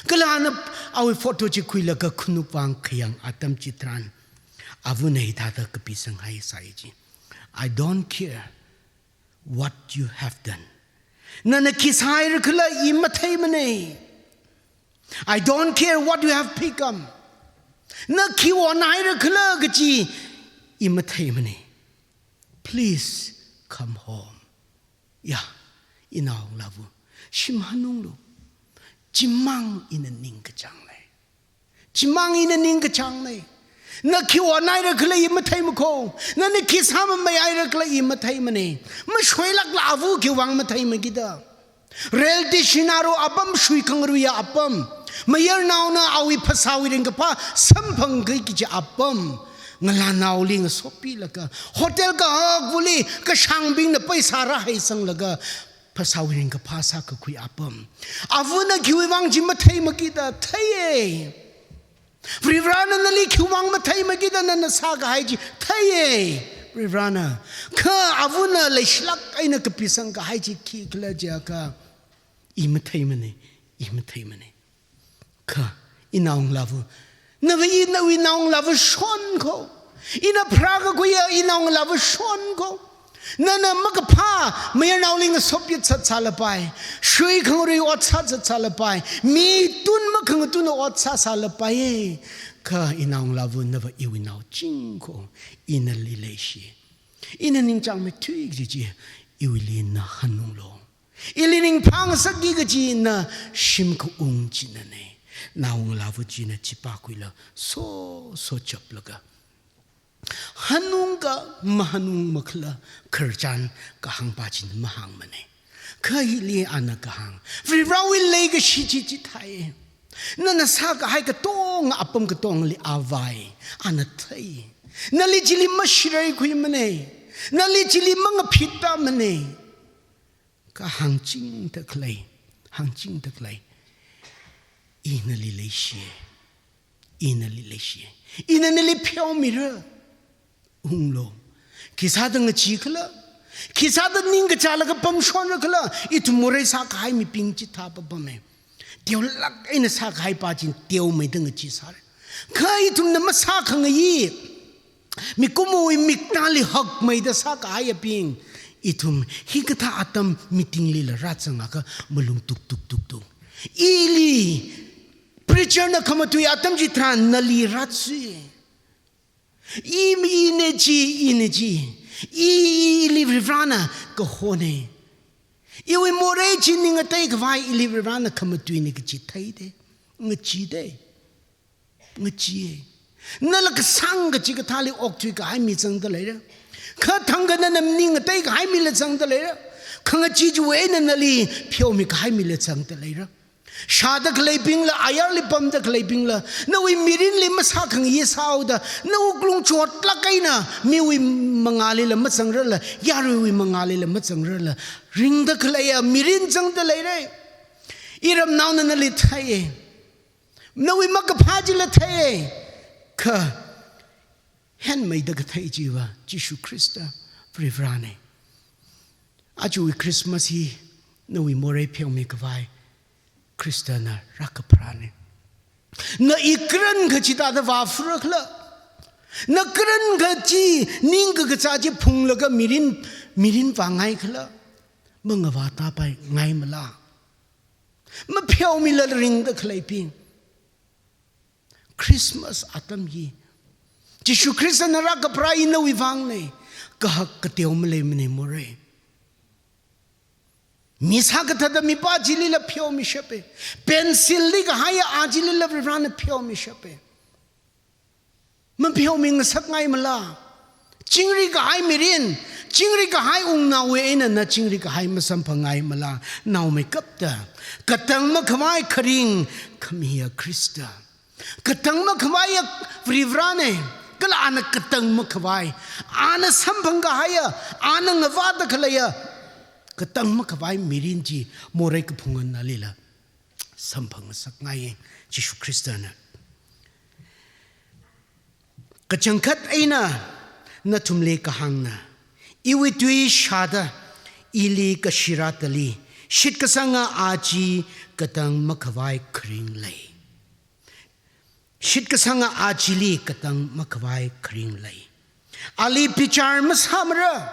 Kala ana awui photo chi khuilaga khanuk vang khayang atam chitharan, avana hithāda kapisang haisai chi. "I don't care what you have done. Nana khi sāhairakhala i matheimana. I don't care what you have become. Na khi onhairakhala kachi i matheimana. Please come home." Ya, inaongalāva, shim hanunglu. Chimang ina ningkachāngna. Chimang ina ningkachāngna. Na khi onhairakhala i matheimana kho. Nana khi sāmameihaira khala i matheimana. Mashoilākla ava khiwui vang matheimana kida. Rio de Janeiro apam shuikhangaruiya apam. Mayarnaona awui phasāwui ringkaphā samphangki kaji apam. Ngalānaoli ngasopilaga, hotel kahakwuili kashāngbingna paisa rāhaisanglaga phasāwui ringkaphā sākakhui apam. Avana khiwui vang chi matheimana kida theiya. Varivarana nali khiwui vang matheimana kida nana sākahai chi theiya. Varivarana. Kha avana leishilāk eina kapisang kahai chi khikhala jiakha, I matheimane, i matheimane. Kha, inaongalāva, nava i nawui naongalāva shon ko. Ina pharākakhuiya inaongalāva shon ko. Nana makaphā mayarnaoli ngasopyat sāsālapai. Shuikhangarui ot sāsāsālapai. Mitun makhangatun ot sāsālapai. Kha inaongalāva nava iwui nao ching ko. Ina nali leishi. Ina ningchāngmeithui kaji chi, iwuili na hanunglu. Ili ringphā ngasakki kaji na shim kaung chinane. Naongalāva china chipākhuila so so chaplaga, hanungka mahanung makhala khararchan kahāngpa china mahāngmane. Kha hili ana kahāng, Varivarawui leikashi chi chithāi. Nana sākahai katonga, apam katongali avai, ana thei. Nali chili mashireikhuimane. Nali chili mangaphitpamane. Kha hāngchingda khalei, hāngchingda khalei, I nali leishi, I nali leishi, ina nali pheomira. Unglu. Khisāda ngachee khala, khisāda ningkachālaga pamshonra khala, ithum morei sākahai mibing chithā papame. Teolāk eina sākahaipa chi teomeida ngachee sāra. Kha ithumna masākhangayi, mikumowui miktāli hakmeida sākahaiyabing, ithum hikathā atam meetinglila rāzangakha malung tuk tuk tuk tuk. Ili preacher na khamatui atam chitharan nali rāzui. I mi ine chi, ine chi. I, i, ili Varivarana kahone. Iwui morei chi ning ngateikhavai ili Varivarana khamatuine kaji theide. Ngacheede. Ngacheeye. Nala kasāng kachikathāli okthuikahai mi zangda leira. Kha thangkha nana ning ngateikahai mila zangda leira. Khangachee chiwui eina nali pheomikahai mila zangda leira. Shāda khaleibingla, ayarli pamda khaleibingla, nawui mirinli masākhangayi sāhaoda, nawui wuklung chotlāk eina, miwui mangālila mazangrarla, yaruiwui mangālila mazangrarla, ringda khaleiya mirin zangda leira. Iramnaona nali theiye. Nawui makaphā chila theiye. Kha, henmeida kathei chiva Jishu Khrista Varivarane. Ajawui Christmas hi nawui morei pheomikhavai Khristana rākapharāne. Na i karankha chithāda vāpharakhala, na karankha chi ningkakazā chi phunglaga mirin, mirin vāngaikhala, mangavā tāpaingaimala. Mapheomila ringda khaleibing. Christmas atam hi Jishu Khristana rākapharā hi nawui vāngne. Kahak kateo maleimane morei. Mi sākathāda mipā chilila pheomishape. Pencil li kahaiya a chilila Varivarana pheomishape. Mapheomi ngasakngaimala. Chingri kahai mirin, chingri kahai wungnaowui eina na chingri kahai masamphangngaimala. Naomeikapta, katang makhavai kharing khamiya Khrista. Katang makhavaiya Varivarane, kala ana katang makhavai, ana samphang kahaiya, ana ngavāda khaleiya, katang makhavai mirin chi morei kaphunga nalila samphang ngasakngaiye Jishu Khristana. Kachangkhat eina nathumli kahāngna, iwui tui shāda ili kashirātali, shitkasanga a chi katang makhavai kharing lei. Shitkasanga a chili katang makhavai kharing lei. Ali bichar masāmara.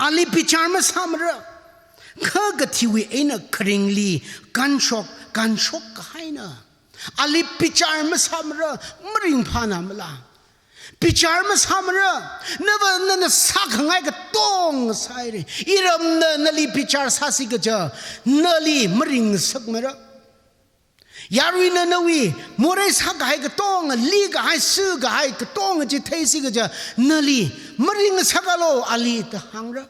Ali bichar masāmara. Kha kathiwui eina kharingli kanshok, kanshok kahaina. Ali bichar masāmara, maringphānamala. Bichar masāmara, nava nana sākhangai katonga sāhaira. Iramna nali bichar sāsi kaja, nali maring ngasakmara. Yaruina nawui morei sākahai katonga, likahai, sākahai katonga chi theisi kaja, nali maring ngasakalo ali da hāngra.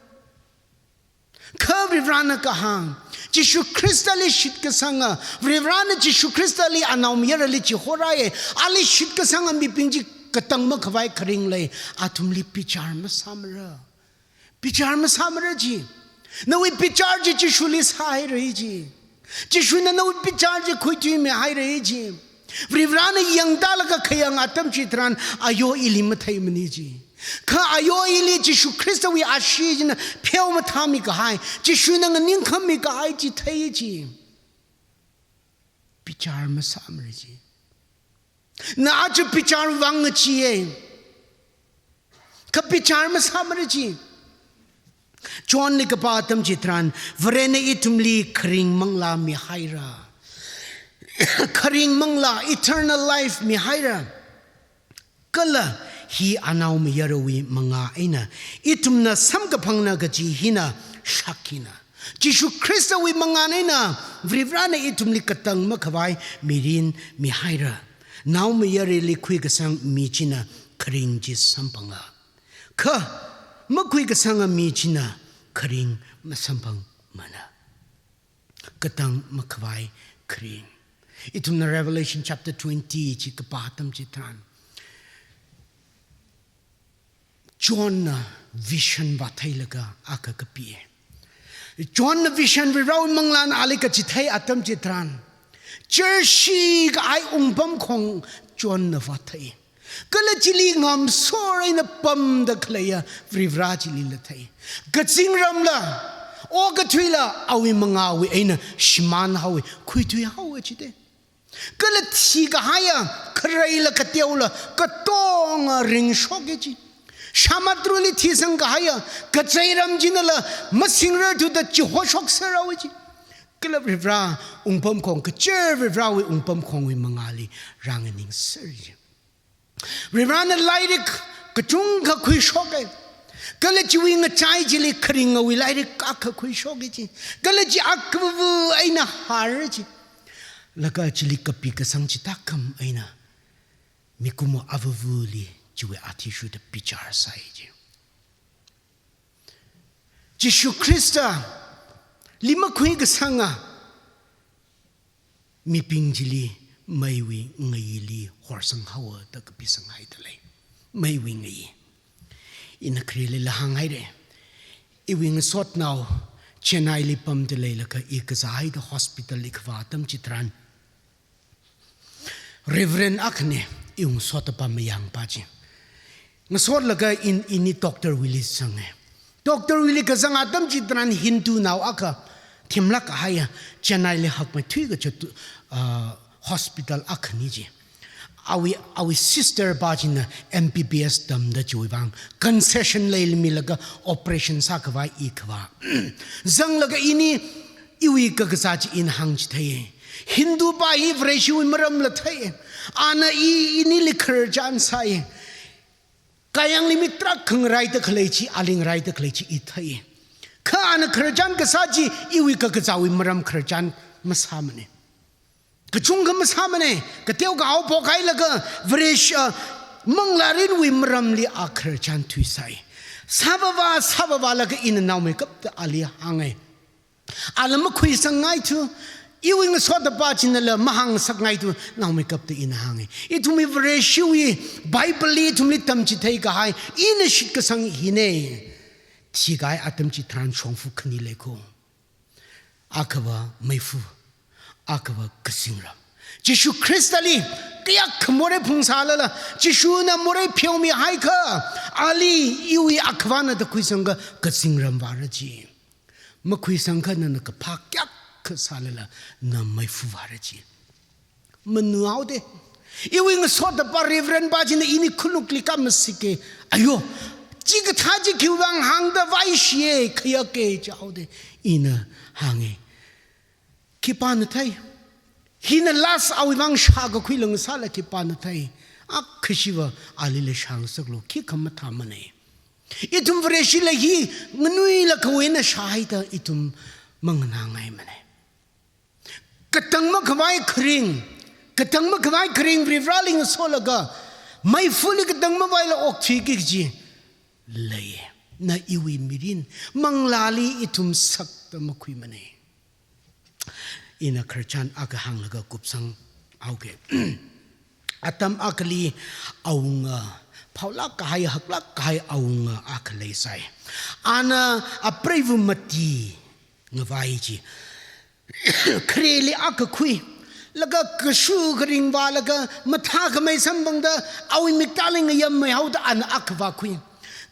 Kha Varivarana kahāng, Jishu Khristali shitkasanga, Varivarana Jishu Khristali anaomayarali chihorāye, ali shitkasanga mibing chi katang makhavai kharing lei, athumli bichar masāmara. Bichar masāmara ji. Nawui bichar chi Jishuli sāhaira ji. Jishuna nawui bichar chi khuithuimihaira ji. Varivarāna yangtālaga khayang atam chitharan, ayo ili matheimana ji. Kha ayo ili Jishu Khristawui ashee china pheomathāmi kahai, Jishuna nganingkhammi kahai chi thei ji. Bichar masāmara ji. Na aja bichar vang ngacheeya. Kha bichar masāmara ji. Johnli kapā atam chitharan, Varena ithumli kharing manglā mihaira. Kharing manglā, eternal life mihaira. Kala hi anaomayarawui mangā eina ithumna samkaphangna kaji hina shakkina. Jishu Khristawui mangān eina Varivarāna ithumli katang makhavai mirin mihaira. Naomayarali khuikasang mi china kharing chi samphanga. Kha makhuikasanga mi china kharing masamphangmana. Katang makhavai kharing. Ithumna Revelation chapter twenty chi kapā atam chitharan, Johnna vision vātheilaga akha kapi. Johnna vision Varivarāwui manglān ali kachithei atam chitharan, chershi kahai wungpamkhong Johnna vāthei. Kala chili ngamsor eina pamda khaleiya Varivarā chilila thei. Kazingramla, okathuila awui mangāwui eina shimānhaowa, khuithuihaowa jida. Kala thikahaiya khareila kateola katonga ringshoka ji. Samudrali thisang kahaiya kazeiram chinala masingrarthuda chihoshokserhaowa ji. Kala Varivarā wungpamkhong, kacher Varivarāwui wungpamkhongwui mangāli rānganingser ji. Varivarāna lairik kachungkha khuishoka. Kala chiwui ngachai chili kharingawui lairik akha khuishoka ji. Kala chi akava eina hāra ji. Laga chili kapi kasang chithākam eina mikumo avavali chiwui athishurda bichar sai ji. Jishu Khristali makhuikasanga mibing chili meiwui ngayili horsanghaowa da kapisanghaida lei. Meiwui ngayi. Ina kharilila hānghaira. Iwui ngasotnao Chennai li pamda leilaga i kazāhaida hospital li kavā atam chitharan, Reverend akhana, iwui ngasotpā mayangpā chi. Ngasotlaga in, ini doctor wuili zanga. Doctor wuili kazang atam chitharan Hindunao akha themlāk kahaiya Chennai li hakmeithui kachi, ah, hospital akhana ji. Awui, awui sister pā china M B B S tamda chiwui vang concession leilamilaga operation sākhavai i kavā. Zanglaga ini iwui kakazā chi ina hāngchithei. Hindupā hi Vareshiwui maramla thei. Ana i, inili khararchan sai. Kayāngli mi tarākha ngaraida khalei chi, ali ngaraida khalei chi i thei. Kha ana khararchan kasā chi iwui kakazāwui maram khararchan masāmana. Kachungkha masāmana, kateo kahao phokhailaga Vareshi, ah, manglārinwui maramli a khararchan thuisai. Sāvāvā, sāvāvālaga ina naomeikapta ali hānga. Ala makhuisangngaithu, iwui ngasotpā chinala mahāngsakngaithu, naomeikapta ina hānga. Ithumwui Vareshiwui Bible li ithumli tamchithei kahai, ina shitkasang hina. Thikahai atam chitharan shongfa khani lei ko. Akhava meifa, akhava kazingram. Jishu Khristali kayākha morei phungsālala, Jishuna morei pheomihaikha, ali iwui akhavana da khuisangakha kazingram vāra ji. Makhuisangakha nana kaphā kayākha sālala na meifa vāra ji. Manuhaoda. Iwui ngasotpā Reverend pā china ini khanukli khamasika. Ayo, chikathā chi khiwui vang hāngda vaishiya, khayāka jihaoda. Ina hānga. Khipāna thei. Hina last awui vang shākakhui lang sāla khipāna thei. Akhashiva alila shāngasaklu, khikha mathāmana. Ithum Vareshila hi nganuilakha eina shāhaida ithum manganāngaimana. Katang makhavai kharing, katang makhavai kharing Varivarāli ngasolaga, meifali katang mavaila okthuiki kaji lei. Na iwui mirin, manglāli ithum sakta makhuimana. Ina khararchan akha hānglaga kupsanghaoga. Atam akhali awunga, phaolāk kahai, haklāk kahai awunga akha leisai. Ana apreiva mati ngavai ji. Khareli akha khui, Laga kashu kharing vālaga mathākhamei samphangda awui miktāli ngayammeihao da ana akha vākhui.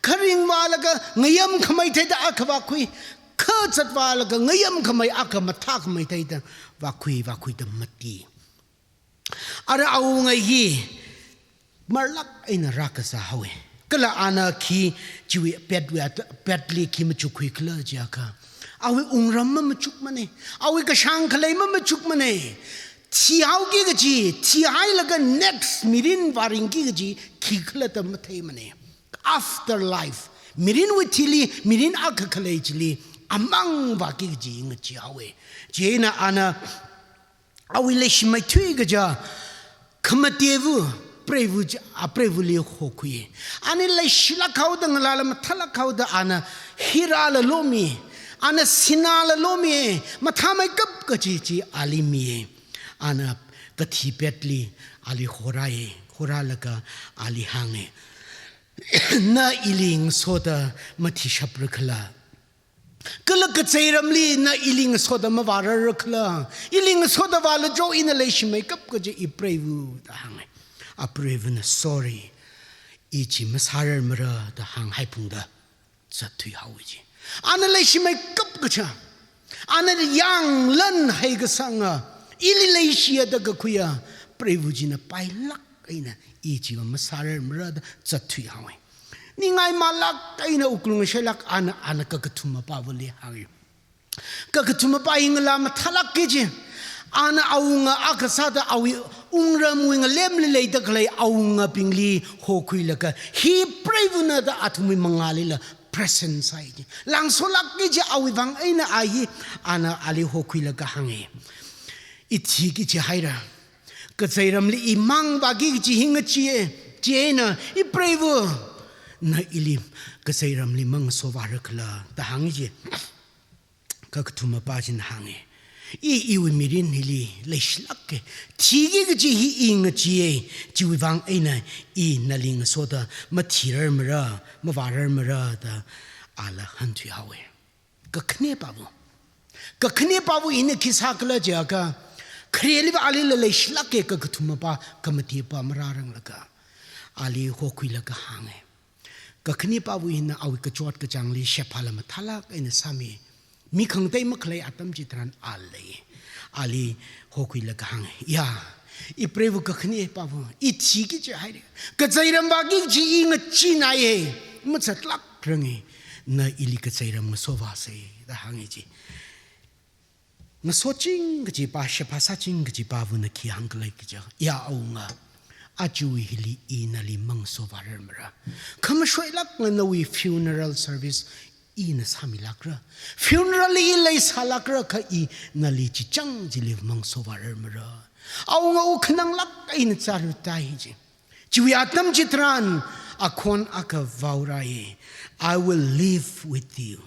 Kharing vālaga ngayamkhamei theida akha vākhui. Kha zat vālaga ngayamkhamei akha mathākhamei theida vākhui, vākhuida mati. Ara awunga hi marlāk eina rākazā haowa. Kala ana khi chiwui petwui at-, petli khi machukkhuikhala jiakha, awui wungram mamachukmana, awui kashāng khalei mamachukmana. Thihaoki kaji, thihailaga next mirin vāringki kaji khikhala da matheimana. Afterlife, mirinwui thili mirin akha khalei chili amang vāki kaji ngacheehaowa. Chieina ana awui leishimeithui kaja khamatevu, preivu chi, a preivuli hokhui. Ana leishilāk haoda, ngalāla mathālāk haoda ana hirāla lomi, ana sināla lomi, mathāmeikap kaji chi ali mi. Ana kathi petli ali horāi, horālaga ali hānga, "Na ili ngasoda mathishapra khala? Kala kazeiramli na ili ngasoda mavārarra khala? Ili ngasoda vālu jo, ina leishimeikap kaji, i preivu," da hānga. A preivuna, "Sorry, i chi masārarmara," da hānghaiphungda zatthui haowa ji. Ana leishimeikap kaja, ana yanglan haikasanga, ili leishiya da kakhuiya preivu china pailāk eina i chiva masārarmara da zatthui haowa. Ningai malāk eina wuklung ashailāk ana, ana kakathuma pāvali hānga. Kakathuma pā hi ngalā mathālāka ji. Ana awunga akha sāda awui wungramwui ngalemli leida khalei awungabingli hokhuilaga, hi preivuna da athumwui mangālila present sāi ji. Langsolāka ji awui vang eina a hi. Ana ali hokhuilaga hānga, "I thiki jihaira. Kazeiramli i mang vāki kaji hi ngacheeya. Chieina i preivu, na ili kazeiramli mangasovāra khala?" da hānga ji. Kakathuma pā china hānga, "I iwui mirin hili leishilāka. Thiki kaji hi i ngacheeya. Chiwui vang eina i nali ngasoda mathirarmara, mavārarmara," da ala hāngthui haowa. Kakhane pāvu. Kakhane pāvu ina khi sākhala jiakha, khareliva alila leishilāka, kakathuma pā, khamate pā marāranglaga, ali hokhuilaga hānga. Kakhane pāvu ina awui kachot kachāngli shebāla mathālāk eina sāmi. Mi khangatei makhalei atam chitharan a lei. Ali hokhuilaga hānga, "Ya, i preivu kakhane pāvu, i thiki jihaira. Kazeiram vāki kaji i ngacheenaiya. Mazatlākranga. Na ili kazeiram ngasovāsa," da hānga ji. Ngasoching kaji pā, shebā sāching kaji pāvuna khi hāngkhala kaja, "Ya awunga, aja hili i nali mangasovārarmara. Khamashoilāk eina nawui funeral service ina sāmilākra. Funeral i leisālākra, kha i nali chichang chili mangasovārarmara. Awunga wukhananglāk eina chāra," da hānga ji. Chiwui atam chitharan akhon akha vaorāi, "I will live with you.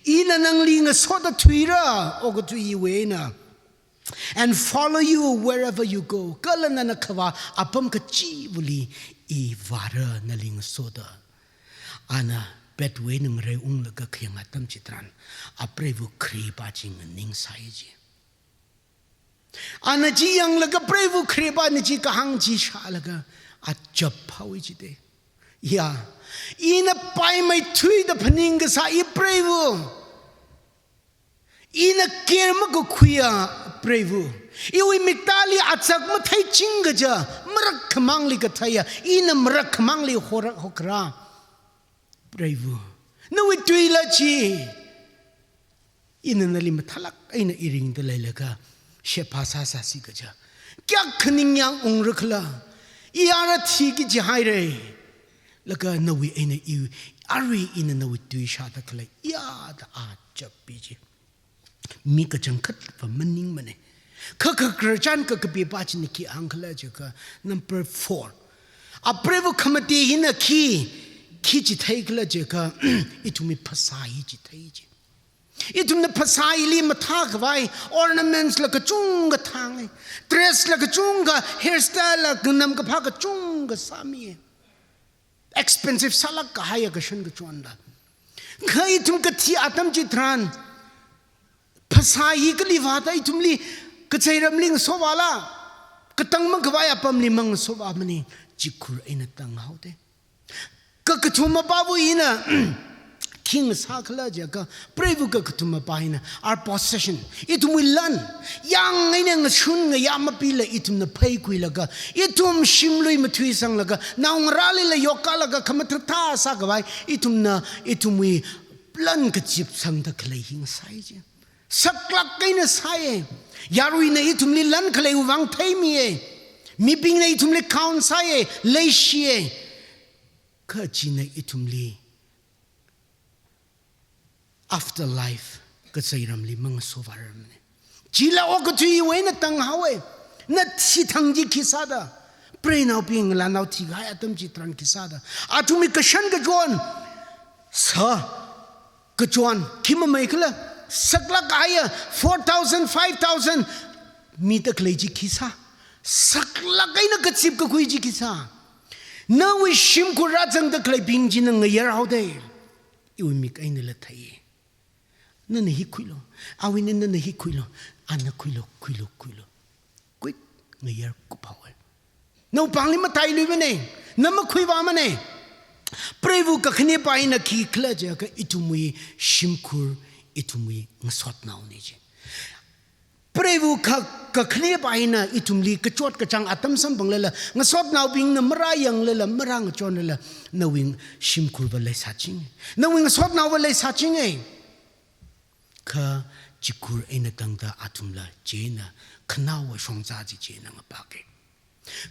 Ina nangli ngasoda thuira, okathui hiwui eina, and follow you wherever you go. Kala nana khavā apam kachivali i vāra nali ngasoda." Ana petwui eina ngareiunglaga khayang atam chitharan, a preivu kharepā chi nganingsai ji. Ana chi yanglaga preivu kharepāna chi kahāng chi shālaga achap haowa jida. "Ya, ina paimeithuida phaning kasā i preivu, ina care makakhuiya preivu, iwui miktāli azak matheiching kaja, marak khamangli katheiya, ina marak khamangli hora-, hokharā preivu, nawui tuila chi. Ina nali mathālāk eina i ringda leilaga shebā sāsāsi kaja, kayākha ningyāng ungra khala? I ara thiki jihaira. Laga nawui eina i, arui ina nawui tui shāda khalei ya," da achappi ji. Mi kachangkhatva maningmana. Kha kakhararchan kakapipā china khi hāngkhala jiakha, number four, a preivu khamate hina khi, khi chitheikhala jiakha, ithumwui phasā hi chithei ji. Ithumna phasā hili mathākhavai ornaments la kachungkha thānga, dress la kachungkha, hairstyle la nganamkaphā kachungkha sāmi. Expensive sālāk kahaiya kashan kachonla. Kha ithum kathi atam chitharan, phasā hi kali vāda ithumli Kacheiramli ngasovāla, katang makhavai apamli mangasovāmana, chikhur eina tanghaoda. Kakathuma pāva ina khi ngasākhala jiakha, preiva kakathuma pā hina, our possession, ithumwui lan, yang eina ngashun ngayā mapila ithumna pheikhuilaga, ithum shimlui mathuisanglaga, naongarālila yokkalaga, khamathāthā sākhavai, ithumna, ithumwui lan kachip sangda khalei hi ngasai chi. Saklāk eina sāya. Yaruina ithumli lan khaleiwui vang theimiya. Mibingna ithumli count sāya, leishiya. Kha china ithumli afterlife, kacheiramli mangasovārarmana. Chila okathuiwui eina tanghaowa. Na thithang chi khi sāda, preinaobing ngalānao thikahai atam chitharan khi sāda, athumwui kashan kachon, sā kachon, khi mameikhala, saklāk kahaiya, four thousand, five thousand mida khalei chi khi sā, saklāk eina kachip kakhui chi khi sā. Nawui shimkhur rāzangda khaleibing china ngayarhaoda, iwui mik einala theiya. Nana hi khuilu, awui eina nana hi khuilu, ana khuilu, khuilu, khuilu. Quick, ngayar kuphaowa. Nawui pāngli matailuimana, na makhuivāmana. Preiva kakhanepā hina khikhala jiakha ithumwui shimkhur, ithumwui ngasotnaona chi. Preiva kha, kakhanepā hina ithumli kachot kachāng atam samphanglala, ngasotnaobingna marāyanglala, marāngachonlala, nawui shimkhurva leisāchinga. Nawui ngasotnaova leisāchinga. Kha chikhur eina tangda athumla chieina, khanaowa shongza chi chieina ngapaka.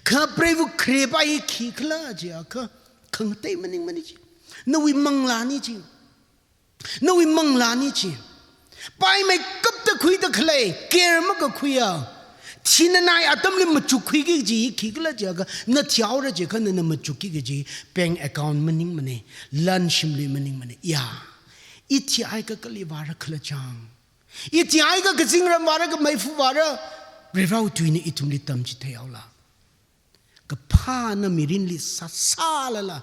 Kha preiva kharepā hi khikhala jiakha, khangatei maningmana chi. Nawui manglāna chi. Nawui manglāna chi. Paimeikapta khuida khalei, care makakhuiya, thinanai atamli machukkhuiki kaji hi khikhala jiakha, na thihaora jiakha nana machukki kaji bank account maningmana, lan shimlui maningmana. Ya. I thihaikha kali vāra khala chang. I thihaikha kazingram vāra, kameifa vāra, Varivarāwui tuina ithumli tamchitheihaola. Kaphā na mirinli sāsālala,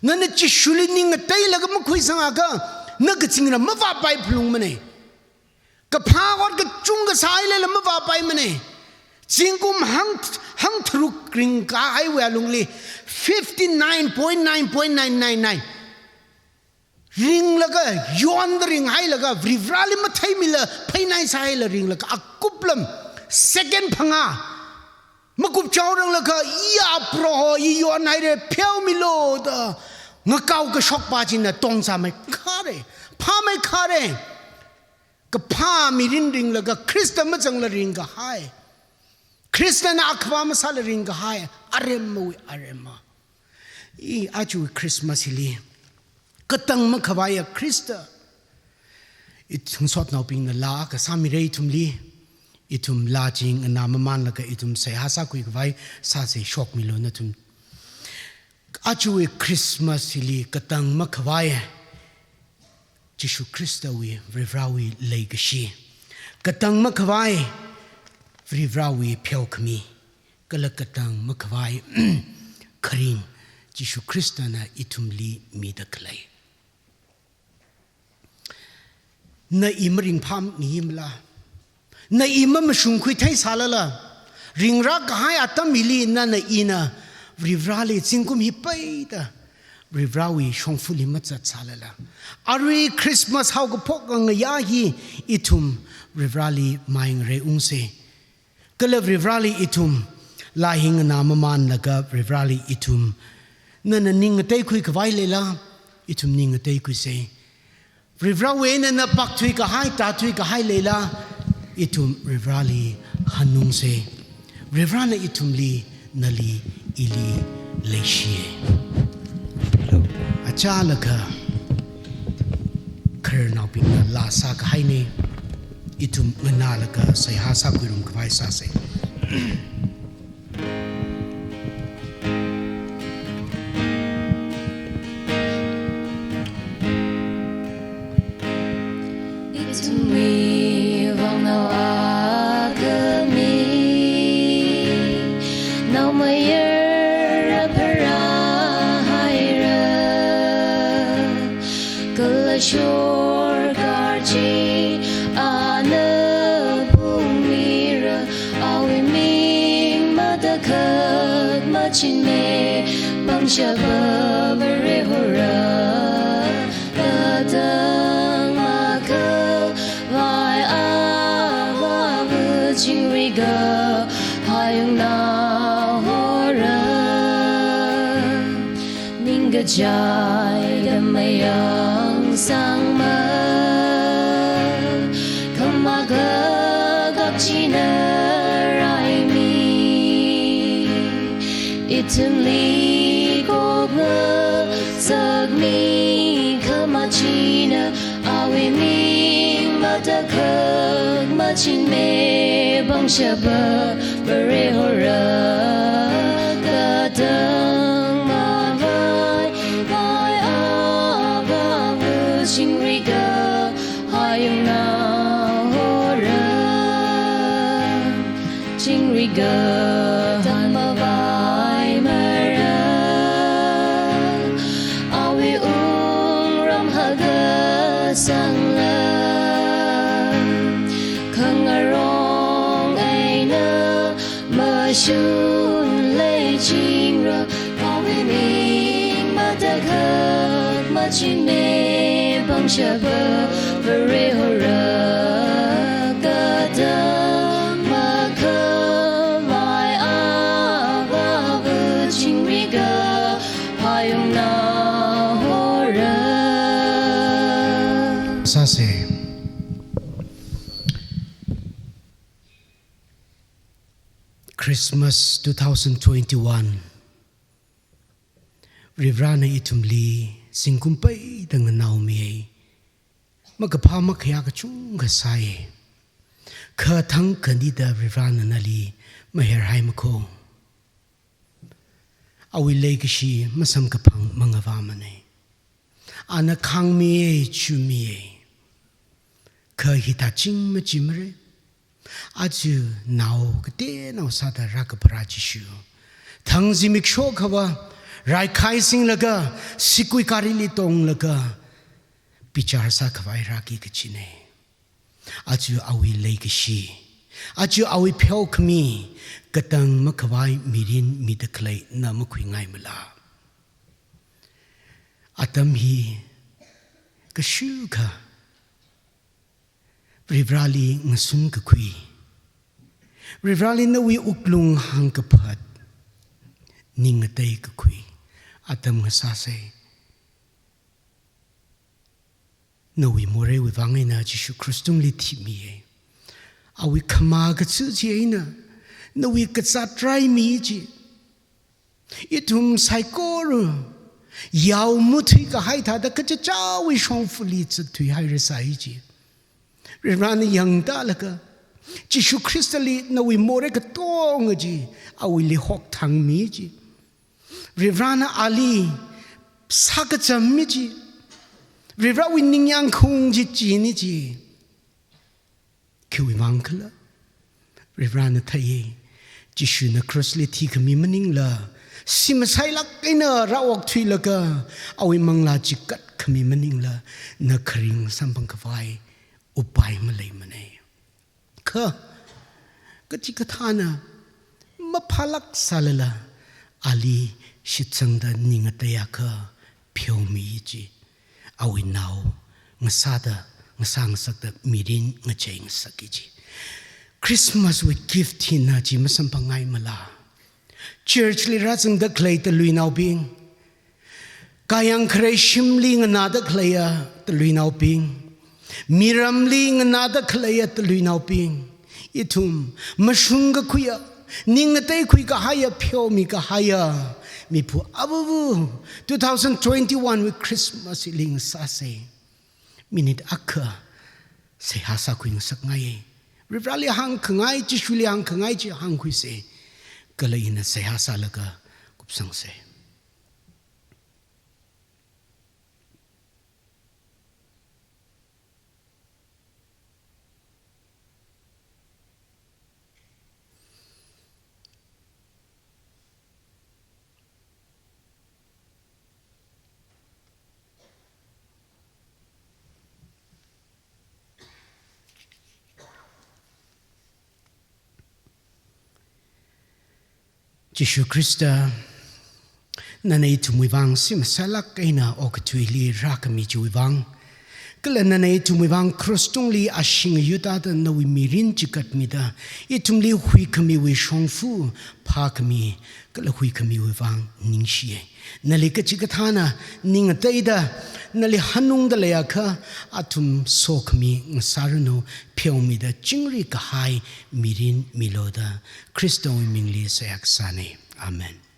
nana Jishuli ning ngateilaga makhuisangakha, na kazingram mavāpai phalungmana. Kaphā ot kachungkha sāhailala mavāpaimana. Zingkum hang, hangtharuk ringkahaiwui alungli, fifty-nine point nine point nine nine nine ringlaga, yonda ringhailaga, Varivarāli matheimila, pheinai sāhaila ringlaga, akup lam, second phangā, makupchaoranglakha, iya Proho, i yonhaira, pheomilu da, ngakao kashokpa china tongzāmeikhara, phāmeikhara. Kaphā mirin ringlaga, Khrista mazangla ringkahai, Khristana akhavā masāla ringkahai, aremmawui aremma. I aja Christmas hili, katang makhavaiya Khrista, ithum ngasotnaobingna laa kasāmira ithumli, ithum laa chi nganāmamanlaga ithum seihā sākhuikhavai sāsa, shokmilu nathum. Ajawui Christmas hili katang makhavai Jishu Khristawui, Varivarāwui leikashi, katang makhavai Varivarāwui pheokhami, kala katang makhavai kharing Jishu Khristana ithumli mida khalei. Na i maringphāmimala, na i mamashungkhui theisālala, ringrākahai atam hili nana ina Varivarāli zingkum hi peida Varivarāwui shongfali mazatsālala, arui Christmas haokaphok ngayā hi ithum Varivarāli mai ngareiungsa. Kala Varivarāli ithum laa hi nganāmamanlaga Varivarāli ithum, nana ning ngateikhuikhavai leila, ithum ning ngateikhuisa. Varivarāwui eina na pakthuikahai, tāthuikahai leila, ithum Varivarāli hanungsa. Varivarāna ithumli, nali, ili leishiya. Achālakha khararnaobingna laa sākahaina, ithum nganālaga seihā sākhuirumkhavai sāsa. Ithumwui vang nao akhami, naomayara pharāhaira, kala sorkar chi ana phungmira, Chingmei pangshapa Varehora, katang makhavai Avāva chingri kahai yangnaohora, ningkachaida mayangsangmei, khamakha kap china raimi, ithumli khokngasakmi, khamachina awui ming matakhak machingmei pangshapa Varehora, katang makhavai Avāva chingri kahai yangnaohora, chingri kahai mavai mara, awui wungram hakasangla, khangarong eina mashun leichingra, awui ming matakhak machingmei pangshapa Varehora, katang makhavai Avāva chingri kahai yangnaohora. Sāse. Christmas two thousand twenty-one. Varivarana ithumli zingkum peida nganaomiya. Makaphā makhayā kachungkha sāya. Kha thangkhanida Varivarana nali maherhaimakho. Awui leikashi masamkaphang mangavāmana. Ana khāngmiya, chumiya. Kha hithāching machimara. Aja nao kateonao sāda rākapharā Jishu, thang zimiksho akhava raikhai singlaga, sigui garili tonglaga, bichar sākhavai rāki kachina. Aja awui leikashi, aja awui pheokhami, katang makhavai mirin mida khaleina makhuingaimala? Atam hi kashukha Varivarali ngasun kakhui, Varivarali nawui wuklung hāngkaphat, ning ngatei kakhui atam ngasāsa. Nawui moreiwui vang eina Jishu krush tungli thimiya. Awui khamā kachi chi eina nawui kazāt raimi chi. Ithum saikora yao muthui kahai thāda kachichāwui shongfali zatthui hairasai chi. Varivarana yangtālaga, Jishu Khristali nawui morei katonga chi awuili hokthangmi chi. Varivarana ali sākazammi chi. Varivarawui ningyāng khaung chi chini chi. Khiwui vang khala? Varivarana theiya, Jishuna krushli thikhami maningla, simasailāk eina rāokthuilaga awui manglā chikat khami maningla, na kharing samphang khavai upai maleimana. Kha, kachikathāna maphālāk sālala, ali shitsangda ning ngateiakha pheomi chi, awui nao ngasāda, ngasā ngasakda mirin ngachei ngasakki chi. Christmas wui gift hina chi masamphangngaimala? Church li rāzangda khalei taluinaobing, kayāng kharei shimli nganāda khaleiya taluinaobing, miramli nganāda khaleiya taluinaobing, ithum mashung kakhuiya, ning ngateikhui kahaiya, pheomi kahaiya miphu avuvu, two thousand twenty-one wui Christmas hili ngasāsa. Minute akha seihā sākhui ngasakngaiya. Varivarali hāngkhangai, Jishuli hāngkhangai chi hāngkhuisa. Kala ina seihā sālaga kupsangsa. Jishu Khrista, nana ithumwui vang simasālāk eina okathuili rākhami chiwui vang, kala nana ithumwui vang cross tungli ashee ngayuda nawui mirin chikatmida ithumli huikhamiwui shongfa phākhami kala huikhamiwui vang ningshiya. Nali kachikathāna ning ngateida, nali hanungda leiakha, athum sokhami ngasāranu, pheomida chingri kahai mirin milu da Khristawui mingli seihā kasāna. Amen.